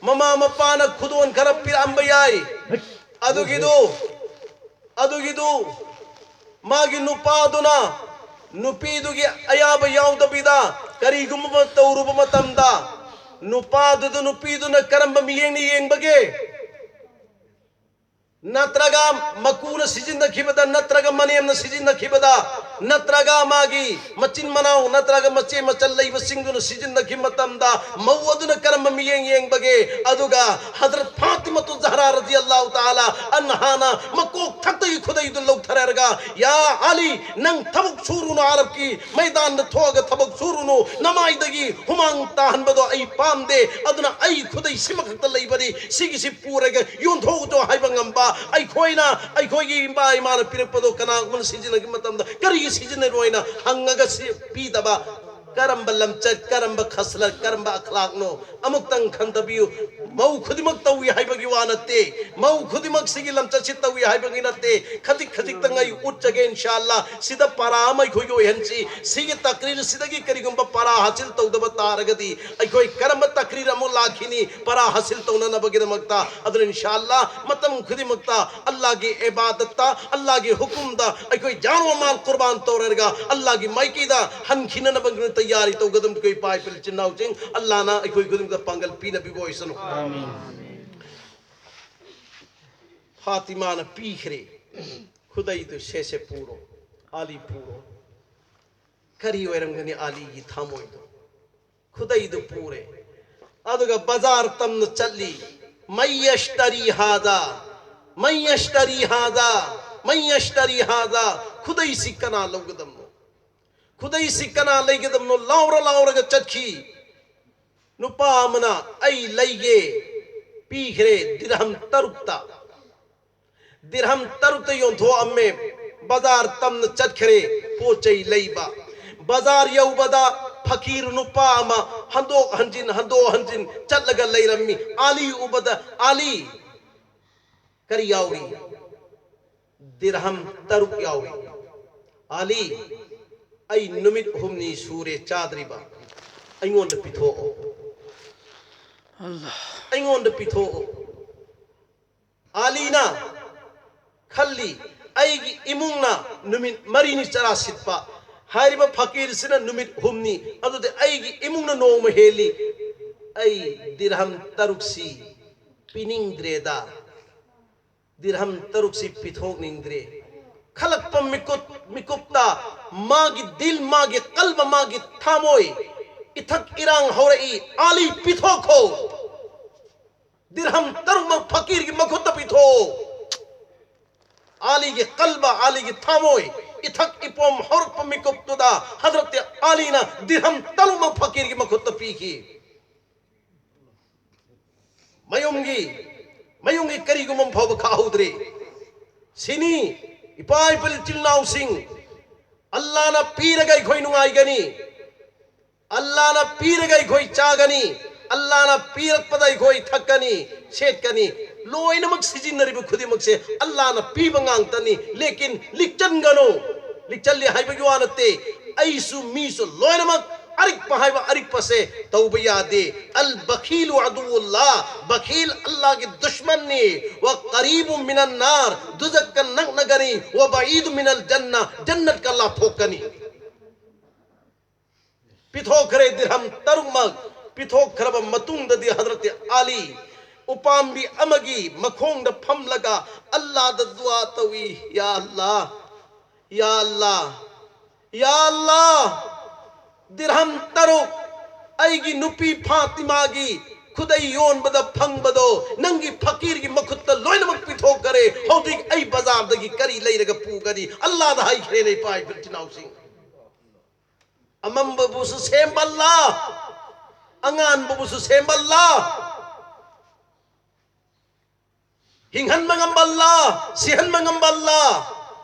ꯃꯃꯥ ꯃꯄꯥꯅ ꯈꯨꯗꯣꯜ ꯈꯔ ꯄꯤꯔꯛꯑꯝꯕ ꯌꯥꯏ꯫ ꯑꯗꯨꯒꯤꯗꯨ, ꯑꯗꯨꯒꯤꯗꯨ ꯃꯥꯒꯤ ꯅꯨꯄꯥꯗꯨꯅ ꯅꯨꯄꯤꯗꯨꯒꯤ ꯑꯌꯥꯕ ꯌꯥꯎꯗꯕꯤꯗ ꯀꯔꯤꯒꯨꯝꯕ ꯑꯃ ꯇꯧꯔꯨꯕ ꯃꯇꯝꯗ, ꯅꯨꯄꯥꯗꯨꯗ ꯅꯨꯄꯤꯗꯨꯅ ꯀꯔꯝꯕ ꯃꯤꯠꯌꯦꯡꯅ ꯌꯦꯡꯕꯒꯦ? ꯅꯠꯇ꯭ꯔꯒ ꯃꯀꯨꯅ ꯁꯤꯖꯤꯟꯅꯈꯤꯕꯗ, ꯅꯠꯇ꯭ꯔꯒ ꯃꯅꯦꯝꯅ ꯁꯤꯖꯤꯟꯅꯈꯤꯕꯗ, ꯅꯠꯇ꯭ꯔꯒ ꯃꯥꯒꯤ ꯃꯆꯤꯟ ꯃꯅꯥꯎ ꯅꯠꯇ꯭ꯔꯒ ꯃꯆꯦ ꯃꯆꯜ ꯂꯩꯕꯁꯤꯡꯗꯨꯅ ꯁꯤꯖꯤꯟꯅꯈꯤꯕ ꯃꯇꯝꯗ, ꯃꯧ ꯑꯗꯨꯅ ꯀꯔꯝꯕ ꯃꯤꯠꯌꯦꯡ ꯌꯦꯡꯕꯒꯦ? ꯑꯗꯨꯒ ꯍꯖꯔꯠ ꯐꯥꯇꯤꯃꯥꯇꯨ ꯖꯍꯔꯥ ꯔꯗꯤꯌꯜꯂꯥꯍꯨ ꯇꯥꯂꯥ ꯑꯟꯍꯥꯅ ꯃꯀꯣꯛ ꯊꯛꯇꯒꯤ ꯈꯨꯗꯩꯗꯨ ꯂꯧꯊꯔꯒ, "ꯌꯥ ꯑꯂꯤ, ꯅꯪ ꯊꯕꯛ ꯁꯨꯔꯨꯅꯨ, ꯑꯔꯕꯀꯤ ꯃꯩꯗꯥꯟꯗ ꯊꯣꯛꯑꯒ ꯊꯕꯛ ꯁꯨꯔꯨꯅꯨ, ꯅꯃꯥꯏꯗꯒꯤ ꯍꯨꯃꯥꯡ ꯇꯥꯍꯟꯕꯗꯣ ꯑꯩ ꯄꯥꯝꯗꯦ, ꯑꯗꯨꯅ ꯑꯩ ꯈꯨꯗꯩ ꯁꯤꯃꯈꯛꯇ ꯂꯩꯕꯅꯤ, ꯁꯤꯒꯤꯁꯤ ꯄꯨꯔꯒ ꯌꯣꯟꯊꯣꯛꯎꯆꯣ" ꯍꯥꯏꯕ ꯉꯝꯕ, ꯑꯩꯈꯣꯏꯅ ꯑꯩꯈꯣꯏꯒꯤ ꯏꯄꯥ ꯏꯃꯥꯅ ꯄꯤꯔꯛꯄꯗꯣ ꯀꯅꯥꯒꯨꯝꯕꯅ ꯁꯤꯖꯤꯟꯅꯈꯤꯕ ꯃꯇꯝꯗ ꯀꯔꯤꯒꯤ ꯁꯤꯖꯤꯟꯅꯔꯣꯏꯅ ꯍꯪꯉꯒ ꯁꯤ ꯄꯤꯗꯕ, ꯀꯔꯝꯕ ꯂꯝꯆꯠ, ꯀꯔꯝꯕ ꯈꯁꯂꯠ, ꯀꯔꯝꯕ ꯑꯈ꯭ꯂꯥꯛꯅꯣ? ꯑꯃꯨꯛꯇꯪ ꯈꯟꯊꯕꯤꯌꯨ꯫ ꯃꯧ ꯈꯨꯗꯤꯡꯃꯛ ꯇꯧꯏ ꯍꯥꯏꯕꯒꯤ ꯋꯥ ꯅꯠꯇꯦ, ꯃꯧ ꯈꯨꯗꯤꯡꯃꯛ ꯁꯤꯒꯤ ꯂꯝꯆꯠꯁꯤ ꯇꯧꯏ ꯍꯥꯏꯕꯒꯤ ꯅꯠꯇꯦ꯫ ꯈꯖꯤꯛ ꯈꯖꯤꯛꯇꯪ ꯑꯩ ꯎꯠꯆꯒꯦ, ꯏꯟꯁꯥ ꯑꯜꯂꯥ꯫ ꯁꯤꯗ ꯄꯔꯥ ꯑꯃ ꯑꯩꯈꯣꯏꯒꯤ ꯑꯣꯏꯍꯟꯁꯤ꯫ ꯁꯤꯒꯤ ꯇꯛꯔꯤꯔ ꯁꯤꯗꯒꯤ ꯀꯔꯤꯒꯨꯝꯕ ꯄꯔꯥ ꯍꯥꯁꯤꯜ ꯇꯧꯗꯕ ꯇꯥꯔꯒꯗꯤ, ꯑꯩꯈꯣꯏ ꯀꯔꯝꯕ ꯇꯛꯔꯤꯔ ꯑꯃꯨꯛ ꯂꯥꯛꯈꯤꯅꯤ ꯄꯔꯥ ꯍꯥꯁꯤꯜ ꯇꯧꯅꯅꯕꯒꯤꯗꯃꯛꯇ? ꯑꯗꯨꯅ ꯏꯟꯁꯥ ꯑꯜꯂꯥ, ꯃꯇꯝ ꯈꯨꯗꯤꯡꯃꯛꯇ ꯑꯜꯂꯥꯒꯤ ꯏꯕꯥꯗꯠꯇ, ꯑꯜꯂꯥꯒꯤ ꯍꯨꯀꯨꯝꯗ ꯑꯩꯈꯣꯏ ꯖꯥꯟ ꯋꯥ ꯃꯥꯜ ꯀꯨꯔꯕꯥꯟ ꯇꯧꯔꯒ ꯑꯜꯂꯥꯒꯤ ꯃꯥꯏꯀꯩꯗ ꯍꯟꯈꯤꯅꯅꯕꯒꯤ ꯇꯌꯥꯔꯤ ꯇꯧꯒꯗꯕ ꯑꯩꯈꯣꯏ ꯏꯄꯥ ꯏꯄꯨ ꯏꯆꯤꯟ ꯏꯅꯥꯎꯁꯤꯡ, ꯑꯜꯂꯥꯅ ꯑꯩꯈꯣꯏ ꯈꯨꯗꯤꯡꯃꯛꯇ ꯄꯥꯡꯒꯜ ꯄꯤꯅꯕꯤꯕ ꯑꯣꯏꯁꯅꯨ꯫ ꯐꯥꯇꯤꯃꯥꯅ ꯄꯤꯈ꯭ꯔꯦ꯫ ꯈꯨꯗꯩꯗꯨ ꯁꯦꯁꯦ ꯄꯨꯔꯣ, ꯑꯂꯤ ꯄꯨꯔꯣ꯫ ꯀꯔꯤ ꯑꯣꯏꯔꯝꯒꯅꯤ ꯑꯂꯤꯒꯤ ꯊꯃꯣꯏꯗꯣ? ꯈꯨꯗꯩꯗꯨ ꯄꯨꯔꯦ꯫ ꯑꯗꯨꯒ ꯕꯖꯥꯔ ꯇꯝꯅ ꯆꯠꯂꯤ꯫ ꯃꯩ ꯌꯁꯇꯔꯤ ꯍꯥꯗꯥ, ꯃꯩ ꯌꯁꯇꯔꯤ ꯍꯥꯗꯥ, ꯃꯩ ꯌꯁꯇꯔꯤ ꯍꯥꯗꯥ꯫ ꯈꯨꯗꯩꯁꯤ ꯀꯅꯥ ꯂꯧꯒꯗꯕꯅꯣ? ꯈꯨꯗꯩꯁꯤ ꯀꯅꯥ ꯂꯩꯒꯗꯕꯅꯣ? ꯂꯥꯎꯔ ꯂꯥꯎꯔꯒ ꯆꯠꯈꯤ꯫ ꯅꯨꯄꯥ ꯑꯃꯅ "ꯑꯩ ꯂꯩꯒꯦ" ꯄꯤꯈ꯭ꯔꯦ, ꯗꯤꯔꯍꯝ ꯇꯔꯨꯛꯇ꯫ ꯗꯤꯔꯍꯝ ꯇꯔꯨꯛꯇ ꯌꯣꯟꯊꯣꯛꯑꯝꯃꯦ꯫ ꯕꯖꯥꯔ ꯇꯝꯅ ꯆꯠꯈ꯭ꯔꯦ ꯄꯣꯠ ꯆꯩ ꯂꯩꯕ꯫ ꯕꯖꯥꯔ ꯌꯧꯕꯗ ꯐꯀꯤꯔ ꯅꯨꯄꯥ ꯑꯃ ꯍꯟꯗꯣꯛ ꯍꯟꯖꯤꯟ, ꯍꯟꯗꯣꯛ ꯍꯟꯖꯤꯟ ꯆꯠꯂꯒ ꯂꯩꯔꯝꯃꯤ꯫ ꯑꯥꯂꯤ ꯎꯕꯗ, "ꯑꯥꯂꯤ, ꯀꯔꯤ ꯌꯥꯎꯔꯤ?" "ꯗꯤꯔꯍꯝ ꯇꯔꯨꯛ ꯌꯥꯎꯔꯤ꯫" "ꯑꯥꯂꯤ, ꯑꯩ ꯅꯨꯃꯤꯠ ꯍꯨꯝꯅꯤ ꯁꯨꯔꯦ ꯆꯥꯗ꯭ꯔꯤꯕ, ꯑꯩꯉꯣꯟꯗ ꯄꯤꯊꯣꯛꯑꯣ, ꯑꯩꯉꯣꯟꯗ ꯄꯤꯊꯣꯛꯑꯣ꯫" ꯑꯥꯂꯤꯅ ꯈꯜꯂꯤ, "ꯑꯩꯒꯤ ꯏꯃꯨꯡꯅ ꯅꯨꯃꯤꯠ ꯃꯔꯤꯅꯤ ꯆꯔꯥ ꯁꯤꯠꯄ, ꯍꯥꯏꯔꯤꯕ ꯐꯀꯤꯔꯁꯤꯅ ꯅꯨꯃꯤꯠ ꯍꯨꯝꯅꯤ, ꯑꯗꯨꯗꯤ ꯑꯩꯒꯤ ꯏꯃꯨꯡꯅ ꯅꯣꯡꯃ ꯍꯦꯜꯂꯤ꯫ ꯑꯩ ꯗꯤꯔꯍꯝ ꯇꯔꯨꯛꯁꯤ ꯄꯤꯅꯤꯡꯗ꯭ꯔꯦꯗ, ꯗꯤꯔꯍꯝ ꯇꯔꯨꯛꯁꯤ ꯄꯤꯊꯣꯛꯅꯤꯡꯗ꯭ꯔꯦ꯫" ꯈꯜꯂꯛꯄ ꯃꯤꯀꯨꯞ ꯃꯤꯀꯨꯞꯇ ꯃꯥꯒꯤ ꯗꯤꯜ, ꯃꯥꯒꯤ ꯀꯜꯕ, ꯃꯥꯒꯤ ꯊꯃꯣꯏ ꯏꯊꯛ ꯏꯔꯥꯡ ꯍꯧꯔꯛꯏ꯫ "ꯑꯥꯂꯤ, ꯄꯤꯊꯣꯛꯈꯣ, ꯗꯤꯔꯍꯝ ꯇꯔꯨꯛꯃꯛ ꯐꯀꯤꯔꯒꯤ ꯃꯈꯨꯠꯇ ꯄꯤꯊꯣꯛꯑꯣ꯫" ꯑꯥꯂꯤꯒꯤ ꯀꯜꯕ, ꯑꯥꯂꯤꯒꯤ ꯊꯃꯣꯏ ꯏꯊꯛ ꯏꯄꯣꯝ ꯍꯧꯔꯛꯄ ꯃꯤꯀꯨꯞꯇꯨꯗ ꯍꯖꯔꯠ ꯑꯥꯂꯤꯅ ꯗꯤꯔꯍꯝ ꯇꯔꯨꯛꯃꯛ ꯐꯀꯤꯔꯒꯤ ꯃꯈꯨꯠꯇ ꯄꯤꯈꯤ꯫ ꯃꯌꯨꯝꯒꯤ, ꯃꯌꯨꯝꯒꯤ ꯀꯔꯤꯒꯨꯝꯕ ꯑꯃ ꯐꯥꯎꯕ ꯈꯥꯛꯍꯧꯗ꯭ꯔꯦ꯫ ꯁꯤꯅꯤ, ꯏꯄꯥ ꯏꯄꯨ ꯏꯆꯤꯜ ꯏꯅꯥꯎꯁꯤꯡ, ꯑꯜꯂꯥꯅ ꯄꯤꯔꯒ ꯑꯩꯈꯣꯏ ꯅꯨꯡꯉꯥꯏꯒꯅꯤ, ꯑꯜꯂꯥꯅ ꯄꯤꯔꯒ ꯑꯩꯈꯣꯏ ꯆꯥꯒꯅꯤ, ꯑꯜꯂꯥꯅ ꯄꯤꯔꯛꯄꯗ ꯑꯩꯈꯣꯏ ꯊꯛꯀꯅꯤ, ꯁꯦꯠꯀꯅꯤ꯫ ꯂꯣꯏꯅꯃꯛ ꯁꯤꯖꯤꯟꯅꯔꯤꯕ ꯈꯨꯗꯤꯡꯃꯛꯁꯦ ꯑꯜꯂꯥꯅ ꯄꯤꯕ ꯉꯥꯛꯇꯅꯤ꯫ ꯂꯦꯀꯤꯟ ꯂꯤꯛꯆꯟꯒꯅꯨ꯫ ꯂꯤꯛꯆꯜꯂꯤ ꯍꯥꯏꯕꯒꯤ ꯋꯥ ꯅꯠꯇꯦ꯫ ꯑꯩꯁꯨ ꯃꯤꯁꯨ ꯂꯣꯏꯅꯃꯛ ꯑꯔꯤꯛꯄ ꯍꯥꯏꯕ ꯑꯔꯤꯛꯄꯁꯦ ꯇꯧꯕ ꯌꯥꯗꯦ꯫ "ꯑꯜ ꯕꯈꯤꯂꯨ ꯑꯗꯨꯋꯨꯜꯂꯥ", ꯕꯈꯤꯜ ꯑꯜꯂꯥꯒꯤ ꯗꯨꯁꯃꯟꯅꯤ꯫ "ꯋ ꯀꯔꯤꯕꯨ ꯃꯤꯅꯟ ꯅꯥꯔ", ꯗꯨꯖꯛꯀ ꯅꯛꯅꯒꯅꯤ꯫ "ꯋ ꯕꯏꯗꯨ ꯃꯤꯅꯜ ꯖꯟꯅ", ꯖꯟꯅꯠꯀ ꯂꯥꯞꯊꯣꯛꯀꯅꯤ꯫ ꯄꯤꯊꯣꯛꯈ꯭ꯔꯦ ꯗꯤꯔꯍꯝ ꯇꯔꯨꯛꯃꯛ꯫ ꯄꯤꯊꯣꯛꯈ꯭ꯔꯕ ꯃꯇꯨꯡꯗꯗꯤ ꯍꯖꯔꯠ ꯑꯂꯤ ꯎꯄꯥꯝꯕꯤ ꯑꯃꯒꯤ ꯃꯈꯣꯡꯗ ꯐꯝꯂꯒ ꯑꯜꯂꯥꯗ ꯗꯨꯋꯥ ꯇꯧꯏ, "ꯌꯥ ꯑꯜꯂꯥ, ꯌꯥ ꯑꯜꯂꯥ, ꯌꯥ ꯑꯜꯂꯥ, ꯗꯤꯔꯍꯝ ꯇꯔꯨꯛ ꯑꯩꯒꯤ ꯅꯨꯄꯤ ꯐꯥꯇꯤꯃꯥꯒꯤ ꯈꯨꯗꯩ ꯌꯣꯟꯕꯗ ꯐꯪꯕꯗꯣ ꯅꯪꯒꯤ ꯐꯀꯤꯔꯒꯤ ꯃꯈꯨꯠꯇ ꯂꯣꯏꯅꯃꯛ ꯄꯤꯊꯣꯛꯈꯔꯦ꯫ ꯍꯧꯖꯤꯛ ꯑꯩ ꯕꯖꯥꯔꯗꯒꯤ ꯀꯔꯤ ꯂꯩꯔꯒ ꯄꯨꯒꯅꯤ? ꯑꯜꯂꯥꯗ ꯍꯥꯏꯈ꯭ꯔꯦꯅꯦ, ꯏꯄꯥ ꯏꯆꯤꯜ ꯏꯅꯥꯎꯁꯤꯡ꯫ ꯑꯃꯝꯕꯕꯨꯁꯨ ꯁꯦꯝꯕ ꯑꯜꯂꯥ, ꯑꯉꯥꯟꯕꯕꯨꯁꯨ ꯁꯦꯝꯕ ꯑꯜꯂꯥ, ꯍꯤꯡꯍꯟꯕ ꯉꯝꯕ ꯑꯜꯂꯥ, ꯁꯤꯍꯟꯕ ꯉꯝꯕ ꯑꯜꯂꯥ,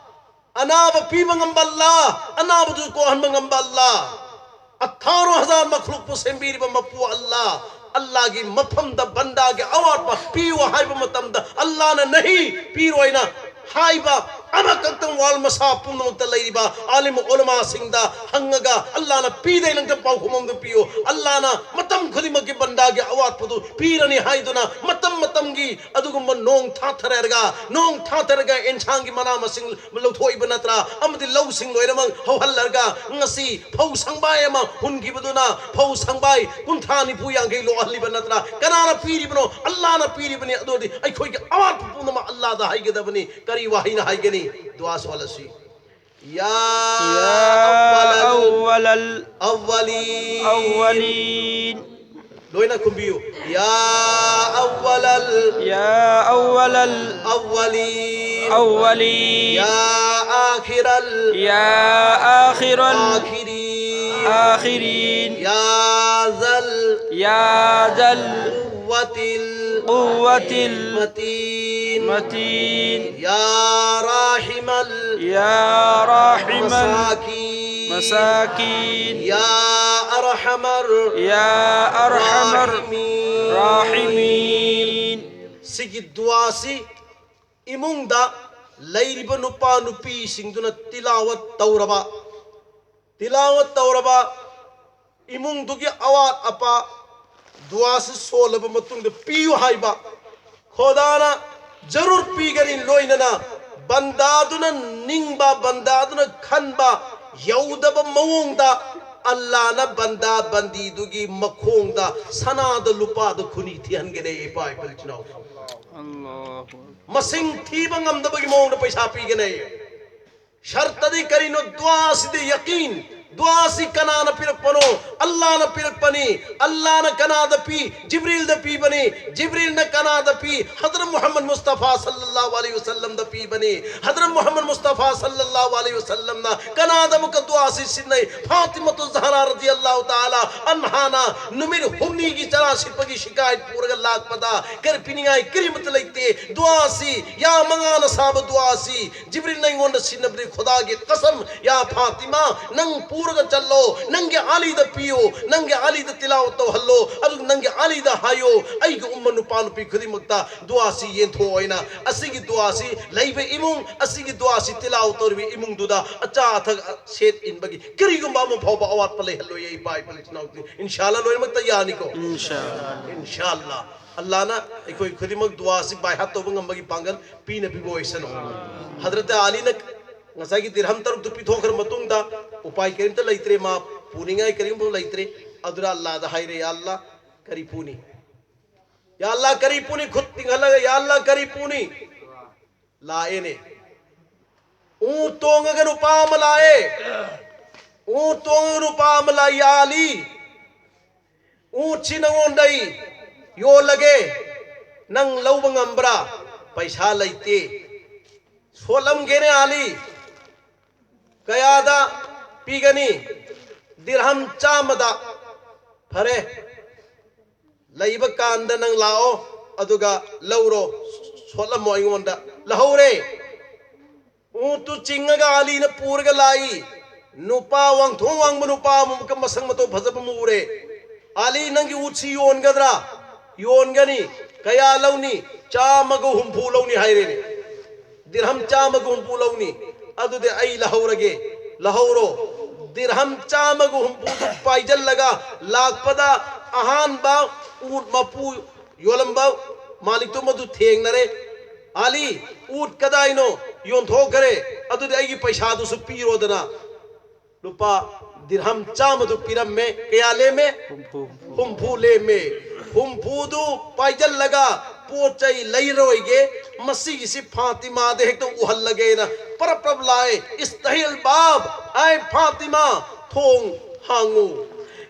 ꯑꯅꯥꯕ ꯄꯤꯕ ꯉꯝꯕ ꯑꯜꯂꯥ, ꯑꯅꯥꯕꯗꯨ ꯀꯣꯛꯍꯟꯕ ꯉꯝꯕ ꯑꯜꯂꯥ, ꯑꯊꯥꯔꯣ ꯍꯖꯥꯔ ꯃꯈꯂꯨꯛꯄꯨ ꯁꯦꯝꯕꯤꯔꯤꯕ ꯃꯄꯨ ꯑꯜꯂꯥ, ꯑꯜꯂꯥꯒꯤ ꯃꯐꯝꯗ ꯕꯟꯗꯥꯒꯤ ꯑꯋꯥꯠꯄ ꯄꯤꯌꯨ ꯍꯥꯏꯕ ꯃꯇꯝꯗ ꯑꯜꯂꯥꯅ ꯅꯍꯤ, ꯄꯤꯔꯣꯏꯅ ꯍꯥꯏꯕ ꯑꯃꯈꯛꯇꯪ ꯋꯥꯔꯜ ꯃꯁꯥ ꯄꯨꯝꯅꯃꯛꯇ ꯂꯩꯔꯤꯕ ꯑꯥꯂꯤꯝ ꯎꯂꯃꯥꯁꯤꯡꯗ ꯍꯪꯉꯒ ꯑꯜꯂꯥꯅ ꯄꯤꯗꯩ ꯅꯪꯇ ꯄꯥꯎꯈꯨꯝ ꯑꯃꯗꯨ ꯄꯤꯌꯨ꯫ ꯑꯜꯂꯥꯅ ꯃꯇꯝ ꯈꯨꯗꯤꯡꯃꯛꯀꯤ ꯕꯟꯗꯥꯒꯤ ꯑꯋꯥꯠꯄꯗꯨ ꯄꯤꯔꯅꯤ ꯍꯥꯏꯗꯨꯅ ꯃꯇꯝ ꯃꯇꯝꯒꯤ ꯑꯗꯨꯒꯨꯝꯕ ꯅꯣꯡ ꯊꯥꯊꯔꯒ, ꯅꯣꯡ ꯊꯥꯊꯔꯒ ꯑꯦꯟꯁꯥꯡꯒꯤ ꯃꯅꯥ ꯃꯁꯤꯡ ꯂꯧꯊꯣꯛꯏꯕ ꯅꯠꯇ꯭ꯔꯥ? ꯑꯃꯗꯤ ꯂꯧꯁꯤꯡ ꯂꯣꯏꯅꯃꯛ ꯍꯧꯍꯜꯂꯒ ꯉꯁꯤ ꯐꯧ ꯁꯪꯕꯥꯏ ꯑꯃ ꯍꯨꯟꯈꯤꯕꯗꯨꯅ ꯐꯧ ꯁꯪꯕꯥꯏ ꯀꯨꯟꯊ꯭ꯔꯥ, ꯅꯤꯐꯨ, ꯌꯥꯡꯈꯩ ꯂꯣꯛꯍꯜꯂꯤꯕ ꯅꯠꯇ꯭ꯔꯥ? ꯀꯅꯥꯅ ꯄꯤꯔꯤꯕꯅꯣ? ꯑꯜꯂꯥꯅ ꯄꯤꯔꯤꯕꯅꯤ꯫ ꯑꯗꯨꯗꯤ ꯑꯩꯈꯣꯏꯒꯤ ꯑꯋꯥꯠꯄ ꯄꯨꯝꯅꯃꯛ ꯑꯜꯂꯥꯗ ꯍꯥꯏꯒꯗꯕꯅꯤ꯫ ꯀꯔꯤ ꯋꯥꯍꯩꯅ ꯍꯥꯏꯒꯅꯤ? ꯗꯨꯋꯥ ꯁꯣꯜꯂꯁꯤ꯫ يا يا أول الأولين. الأولين. ꯂꯣꯏꯅ ꯈꯨꯝꯕꯤꯌꯨ. يا أول يا أول الأولين. الأولين. يا آخر يا آخر الآخرين. الآخرين. يا ذا يا ذا القوة القوة المتين. المتين. يا راحم ال يا راحم المساكين. المساكين. يا أرحم ال يا أرحم الراحمين. الراحمين. ꯁꯤꯒꯤ ꯗꯨꯋꯥꯁꯤ ꯏꯃꯨꯡꯗ ꯂꯩꯔꯤꯕ ꯅꯨꯄꯥ ꯅꯨꯄꯤꯁꯤꯡꯗꯨꯅ ꯇꯤꯂꯥꯋꯠ ꯇꯧꯔꯕ, ꯇꯤꯂꯥꯋꯠ ꯇꯧꯔꯕ ꯏꯃꯨꯡꯗꯨꯒꯤ ꯑꯋꯥꯠ ꯑꯄꯥ ꯗꯨꯋꯥꯁꯤ ꯁꯣꯜꯂꯕ ꯃꯇꯨꯡꯗ ꯄꯤꯌꯨ ꯍꯥꯏꯕ ꯈꯣꯗꯥꯅ ꯖꯔꯨꯔ ꯄꯤꯒꯅꯤ꯫ ꯂꯣꯏꯅꯅ ꯕꯟꯗꯥꯗꯨꯅ ꯅꯤꯡꯕ, ꯕꯟꯗꯥꯗꯨꯅ ꯈꯟꯕ ꯌꯧꯗꯕ ꯃꯑꯣꯡꯗ ꯑꯜꯂꯥꯅ ꯕꯟꯗꯥ ꯕꯟꯗꯤꯗꯨꯒꯤ ꯃꯈꯣꯡꯗ ꯁꯅꯥꯗ ꯂꯨꯄꯥꯗ ꯈꯨꯅꯤ ꯊꯤꯍꯟꯒꯅꯤ꯫ ꯏꯄꯥ ꯏꯄꯨ ꯏꯆꯤꯟ ꯏꯅꯥꯎ, الله أكبر. ꯃꯁꯤꯡ ꯊꯤꯕ ꯉꯝꯗꯕꯒꯤ ꯃꯑꯣꯡꯗ ꯄꯩꯁꯥ ꯄꯤꯒꯅꯤ꯫ ꯁꯔꯇꯗꯤ ꯀꯔꯤꯅꯣ? ꯗꯨꯋꯥꯁꯤꯗꯤ ꯌꯀꯤꯟ, ꯗꯨꯋꯥꯁꯤ ꯀꯅꯥꯅ ꯄꯤꯔꯛꯄꯅꯣ? ꯑꯜꯂꯥꯅ ꯄꯤꯔꯛꯄꯅꯤ꯫ ꯑꯜꯂꯥꯅ ꯀꯅꯥꯗ ꯄꯤ? ꯖꯤꯕ꯭ꯔꯤꯜꯗ ꯄꯤꯕꯅꯤ꯫ ꯖꯤꯕ꯭ꯔꯤꯜꯅ ꯀꯅꯥꯗ ꯄꯤ? ꯍꯖꯔꯠ ꯃꯨꯍꯝꯃꯗ ꯃꯨꯁꯇꯐꯥ ꯁꯜꯂꯜꯂꯥꯍꯨ ꯑꯂꯩꯍꯤ ꯋꯁꯜꯂꯝꯗ ꯄꯤꯕꯅꯤ꯫ ꯍꯖꯔꯠ ꯃꯨꯍꯝꯃꯗ ꯃꯨꯁꯇꯐꯥ ꯁꯜꯂꯜꯂꯥꯍꯨ ꯑꯂꯩꯍꯤ ꯋꯁꯜꯂꯝꯅ ꯀꯅꯥꯗ ꯑꯃꯨꯛꯀ ꯗꯨꯋꯥꯁꯤ ꯁꯤꯟꯅꯩ? ꯐꯥꯇꯤꯃꯇꯨ ꯖꯍꯔꯥ ꯔꯗꯤꯌꯜꯂꯥꯍꯨ ꯇꯥꯂꯥ ꯑꯟꯍꯥꯅ ꯅꯨꯃꯤꯠ ꯍꯨꯝꯅꯤꯒꯤ ꯆꯔꯥ ꯁꯤꯠꯄꯒꯤ ꯁꯤꯀꯥꯌꯠ ꯄꯨꯔꯒ ꯂꯥꯛꯄꯗ ꯀꯔꯤ ꯄꯤꯅꯤꯡꯉꯥꯏ ꯀꯔꯤꯃꯠꯇ ꯂꯩꯇꯦ꯫ ꯗꯨꯋꯥꯁꯤ, ꯌꯥ ꯃꯉꯥꯅ ꯁꯥꯕ ꯗꯨꯋꯥꯁꯤ ꯖꯤꯕ꯭ꯔꯤꯜꯅ ꯑꯩꯉꯣꯟꯗ ꯁꯤꯟꯅꯕꯅꯤ꯫ ꯈꯨꯗꯥꯒꯤ ꯀꯁꯝ, ꯌꯥ ꯐꯥꯇꯤꯃꯥ, ꯅꯪ ꯄꯨꯔꯒ ꯆꯠꯂꯣ, ꯅꯪꯒꯤ ꯑꯂꯤꯗ ꯄꯤꯌꯨ, ꯅꯪꯒꯤ ꯑꯂꯤꯗ ꯇꯤꯂꯥꯋꯠ ꯇꯧꯍꯜꯂꯣ, ꯑꯗꯨꯒ ꯅꯪꯒꯤ ꯑꯂꯤꯗ ꯍꯥꯏꯌꯨ, ꯑꯩꯒꯤ ꯎꯝꯃ ꯅꯨꯄꯥ ꯅꯨꯄꯤ ꯈꯨꯗꯤꯡꯃꯛꯇ ꯗꯨꯋꯥꯁꯤ ꯌꯦꯟꯊꯣꯛꯑꯣ ꯍꯥꯏꯅ꯫ ꯑꯁꯤꯒꯤ ꯗꯨꯋꯥꯁꯤ ꯂꯩꯕ ꯏꯃꯨꯡ, ꯑꯁꯤꯒꯤ ꯗꯨꯋꯥꯁꯤ ꯇꯤꯂꯥꯋꯠ ꯇꯧꯔꯤꯕ ꯏꯃꯨꯡꯗꯨꯗ ꯑꯆꯥ ꯑꯊꯛ ꯁꯦꯠ ꯏꯟꯕꯒꯤ ꯀꯔꯤꯒꯨꯝꯕ ꯑꯃ ꯐꯥꯎꯕ ꯑꯋꯥꯠꯄ ꯂꯩꯍꯜꯂꯣꯏ꯫ ꯏꯄꯥ ꯏꯄꯨ ꯏꯆꯤꯟ ꯏꯅꯥꯎ, ꯏꯟꯁꯥꯜꯂꯥ ꯂꯣꯏꯅꯃꯛꯇ ꯌꯥꯅꯤꯀꯣ? ꯏꯟꯁꯥꯜꯂꯥ꯫ ꯏꯟꯁꯥꯜꯂꯥ꯫ ꯑꯜꯂꯥꯅ ꯑꯩꯈꯣꯏ ꯈꯨꯗꯤꯡꯃꯛ ꯗꯨꯋꯥꯁꯤ ꯕꯥꯏꯍꯥꯠ ꯇꯧꯕ ꯉꯝꯕꯒꯤ ꯄꯥꯡꯒꯜ ꯄꯤꯅꯕꯤꯕ ꯑꯣꯏꯁꯅꯨ꯫ ꯍꯖꯔꯠ ꯑꯂꯤꯅ ꯉꯁꯥꯏꯒꯤ ꯗꯤꯔꯍꯝ ꯇꯔꯨꯛꯇꯨ ꯄꯤꯊꯣꯛꯈ꯭ꯔ ꯃꯇꯨꯡꯗ ꯎꯄꯥꯏ ꯀꯔꯤꯝꯇ ꯂꯩꯇ꯭ꯔꯦ, ꯃꯥ ꯄꯨꯅꯤꯡꯉꯥꯏ ꯀꯔꯤꯒꯨꯝꯕ ꯂꯩꯇ꯭ꯔꯦ꯫ ꯑꯗꯨꯅ ꯑꯜꯂꯥꯗ ꯍꯥꯏꯔꯦ, "ꯌꯥ ꯑꯜꯂꯥ, ꯀꯔꯤ ꯄꯨꯅꯤ? ꯌꯥ ꯑꯜꯂꯥ, ꯀꯔꯤ ꯄꯨꯅꯤ?" ꯈꯨꯠ ꯇꯤꯡꯍꯜꯂꯒ, "ꯌꯥ ꯑꯜꯂꯥ, ꯀꯔꯤ ꯄꯨꯅꯤ?" ꯂꯥꯛꯑꯦꯅꯦ꯫ ꯎ ꯇꯣꯡꯉꯒ ꯅꯨꯄꯥ ꯑꯃ ꯂꯥꯛꯑꯦ꯫ ꯎ ꯇꯣꯡꯉꯒ ꯅꯨꯄꯥ ꯑꯃ ꯂꯥꯛꯏ, "ꯌꯥ ꯑꯂꯤ, ꯎꯠꯁꯤ ꯅꯉꯣꯟꯗ ꯑꯩ ꯌꯣꯜꯂꯒꯦ, ꯅꯪ ꯂꯧꯕ ꯉꯝꯕ꯭ꯔꯥ?" "ꯄꯩꯁꯥ ꯂꯩꯇꯦ꯫" "ꯁꯣꯠꯂꯝꯒꯦꯅꯦ ꯑꯂꯤ, ꯀꯌꯥꯗ ꯄꯤꯒꯅꯤ?" "ꯗꯤꯔꯍꯝ ꯆꯥꯝꯃꯗ꯫" "ꯐꯔꯦ, ꯂꯩꯕ ꯀꯥꯟꯗ ꯅꯪ ꯂꯥꯛꯑꯣ, ꯑꯗꯨꯒ ꯂꯧꯔꯣ, ꯁꯣꯠꯂꯝꯃꯣ ꯑꯩꯉꯣꯟꯗ꯫" ꯂꯧꯍꯧꯔꯦ꯫ ꯎꯠꯇꯨ ꯆꯤꯡꯉꯒ ꯑꯂꯤꯅ ꯄꯨꯔꯒ ꯂꯥꯛꯏ꯫ ꯅꯨꯄꯥ ꯋꯥꯡꯊꯣꯡ ꯋꯥꯡꯕ ꯅꯨꯄꯥ ꯑꯃ, ꯃꯁꯛ ꯃꯇꯧ ꯐꯖꯕ ꯑꯃ ꯎꯔꯦ꯫ "ꯑꯂꯤ, ꯅꯪꯒꯤ ꯎꯠꯁꯤ ꯌꯣꯟꯒꯗ꯭ꯔꯥ?" "ꯌꯣꯟꯒꯅꯤ꯫" "ꯀꯌꯥ ꯂꯧꯅꯤ?" "ꯆꯥꯝꯃꯒ ꯍꯨꯝꯐꯨ ꯂꯧꯅꯤ" ꯍꯥꯏꯔꯦꯅꯦ꯫ "ꯗꯤꯔꯍꯝ ꯆꯥꯝꯃꯒ ꯍꯨꯝꯐꯨ ꯂꯧꯅꯤ꯫" "ꯑꯗꯨꯗꯤ ꯑꯩ ꯂꯧꯍꯧꯔꯒꯦ꯫" "ꯂꯧꯍꯧꯔꯣ꯫" ꯗꯤꯔꯍꯝ ꯆꯥꯝꯃꯒ ꯍꯨꯝꯐꯨꯗꯨ ꯄꯥꯏꯖꯜꯂꯒ ꯂꯥꯛꯄꯗ ꯑꯍꯥꯟꯕ ꯎꯠ ꯃꯄꯨ ꯌꯣꯜꯂꯝꯕ ꯃꯥꯂꯤꯛꯇꯨ ꯃꯗꯨ ꯊꯦꯡꯅꯔꯦ꯫ "ꯑꯂꯤ, ꯎꯠ ꯀꯗꯥꯏꯅꯣ?" "ꯌꯣꯟꯊꯣꯛꯈ꯭ꯔꯦ꯫" "ꯑꯗꯨꯗꯤ ꯑꯩꯒꯤ ꯄꯩꯁꯥꯗꯨꯁꯨ ꯄꯤꯔꯣꯗꯅ꯫" ꯂꯨꯄꯥ ꯗꯤꯔꯍꯝ ꯆꯥꯝꯃꯗꯨ ꯄꯤꯔꯝꯃꯦ꯫ ꯀꯌꯥ ꯂꯦꯝꯃꯦ? ꯍꯨꯝꯐꯨ꯫ ꯍꯨꯝꯐꯨ ꯂꯦꯝꯃꯦ꯫ ꯍꯨꯝꯐꯨꯗꯨ ꯄꯥꯏꯖꯜꯂꯒ ꯄꯣꯠ ꯆꯩ ꯂꯩꯔꯣꯏꯒꯦ, ꯃꯁꯤꯒꯤꯁꯤ ꯐꯥꯇꯤꯃꯥꯗ ꯍꯦꯛꯇ ꯎꯍꯜꯂꯒꯦꯅ ꯄꯔꯞ ꯄꯔꯞ ꯂꯥꯛꯑꯦ꯫ "ꯏꯁꯇꯍꯤꯜ ꯕꯥꯕ, ꯑꯩ ꯐꯥꯇꯤꯃꯥ, ꯊꯣꯡ ꯍꯥꯡꯉꯨ꯫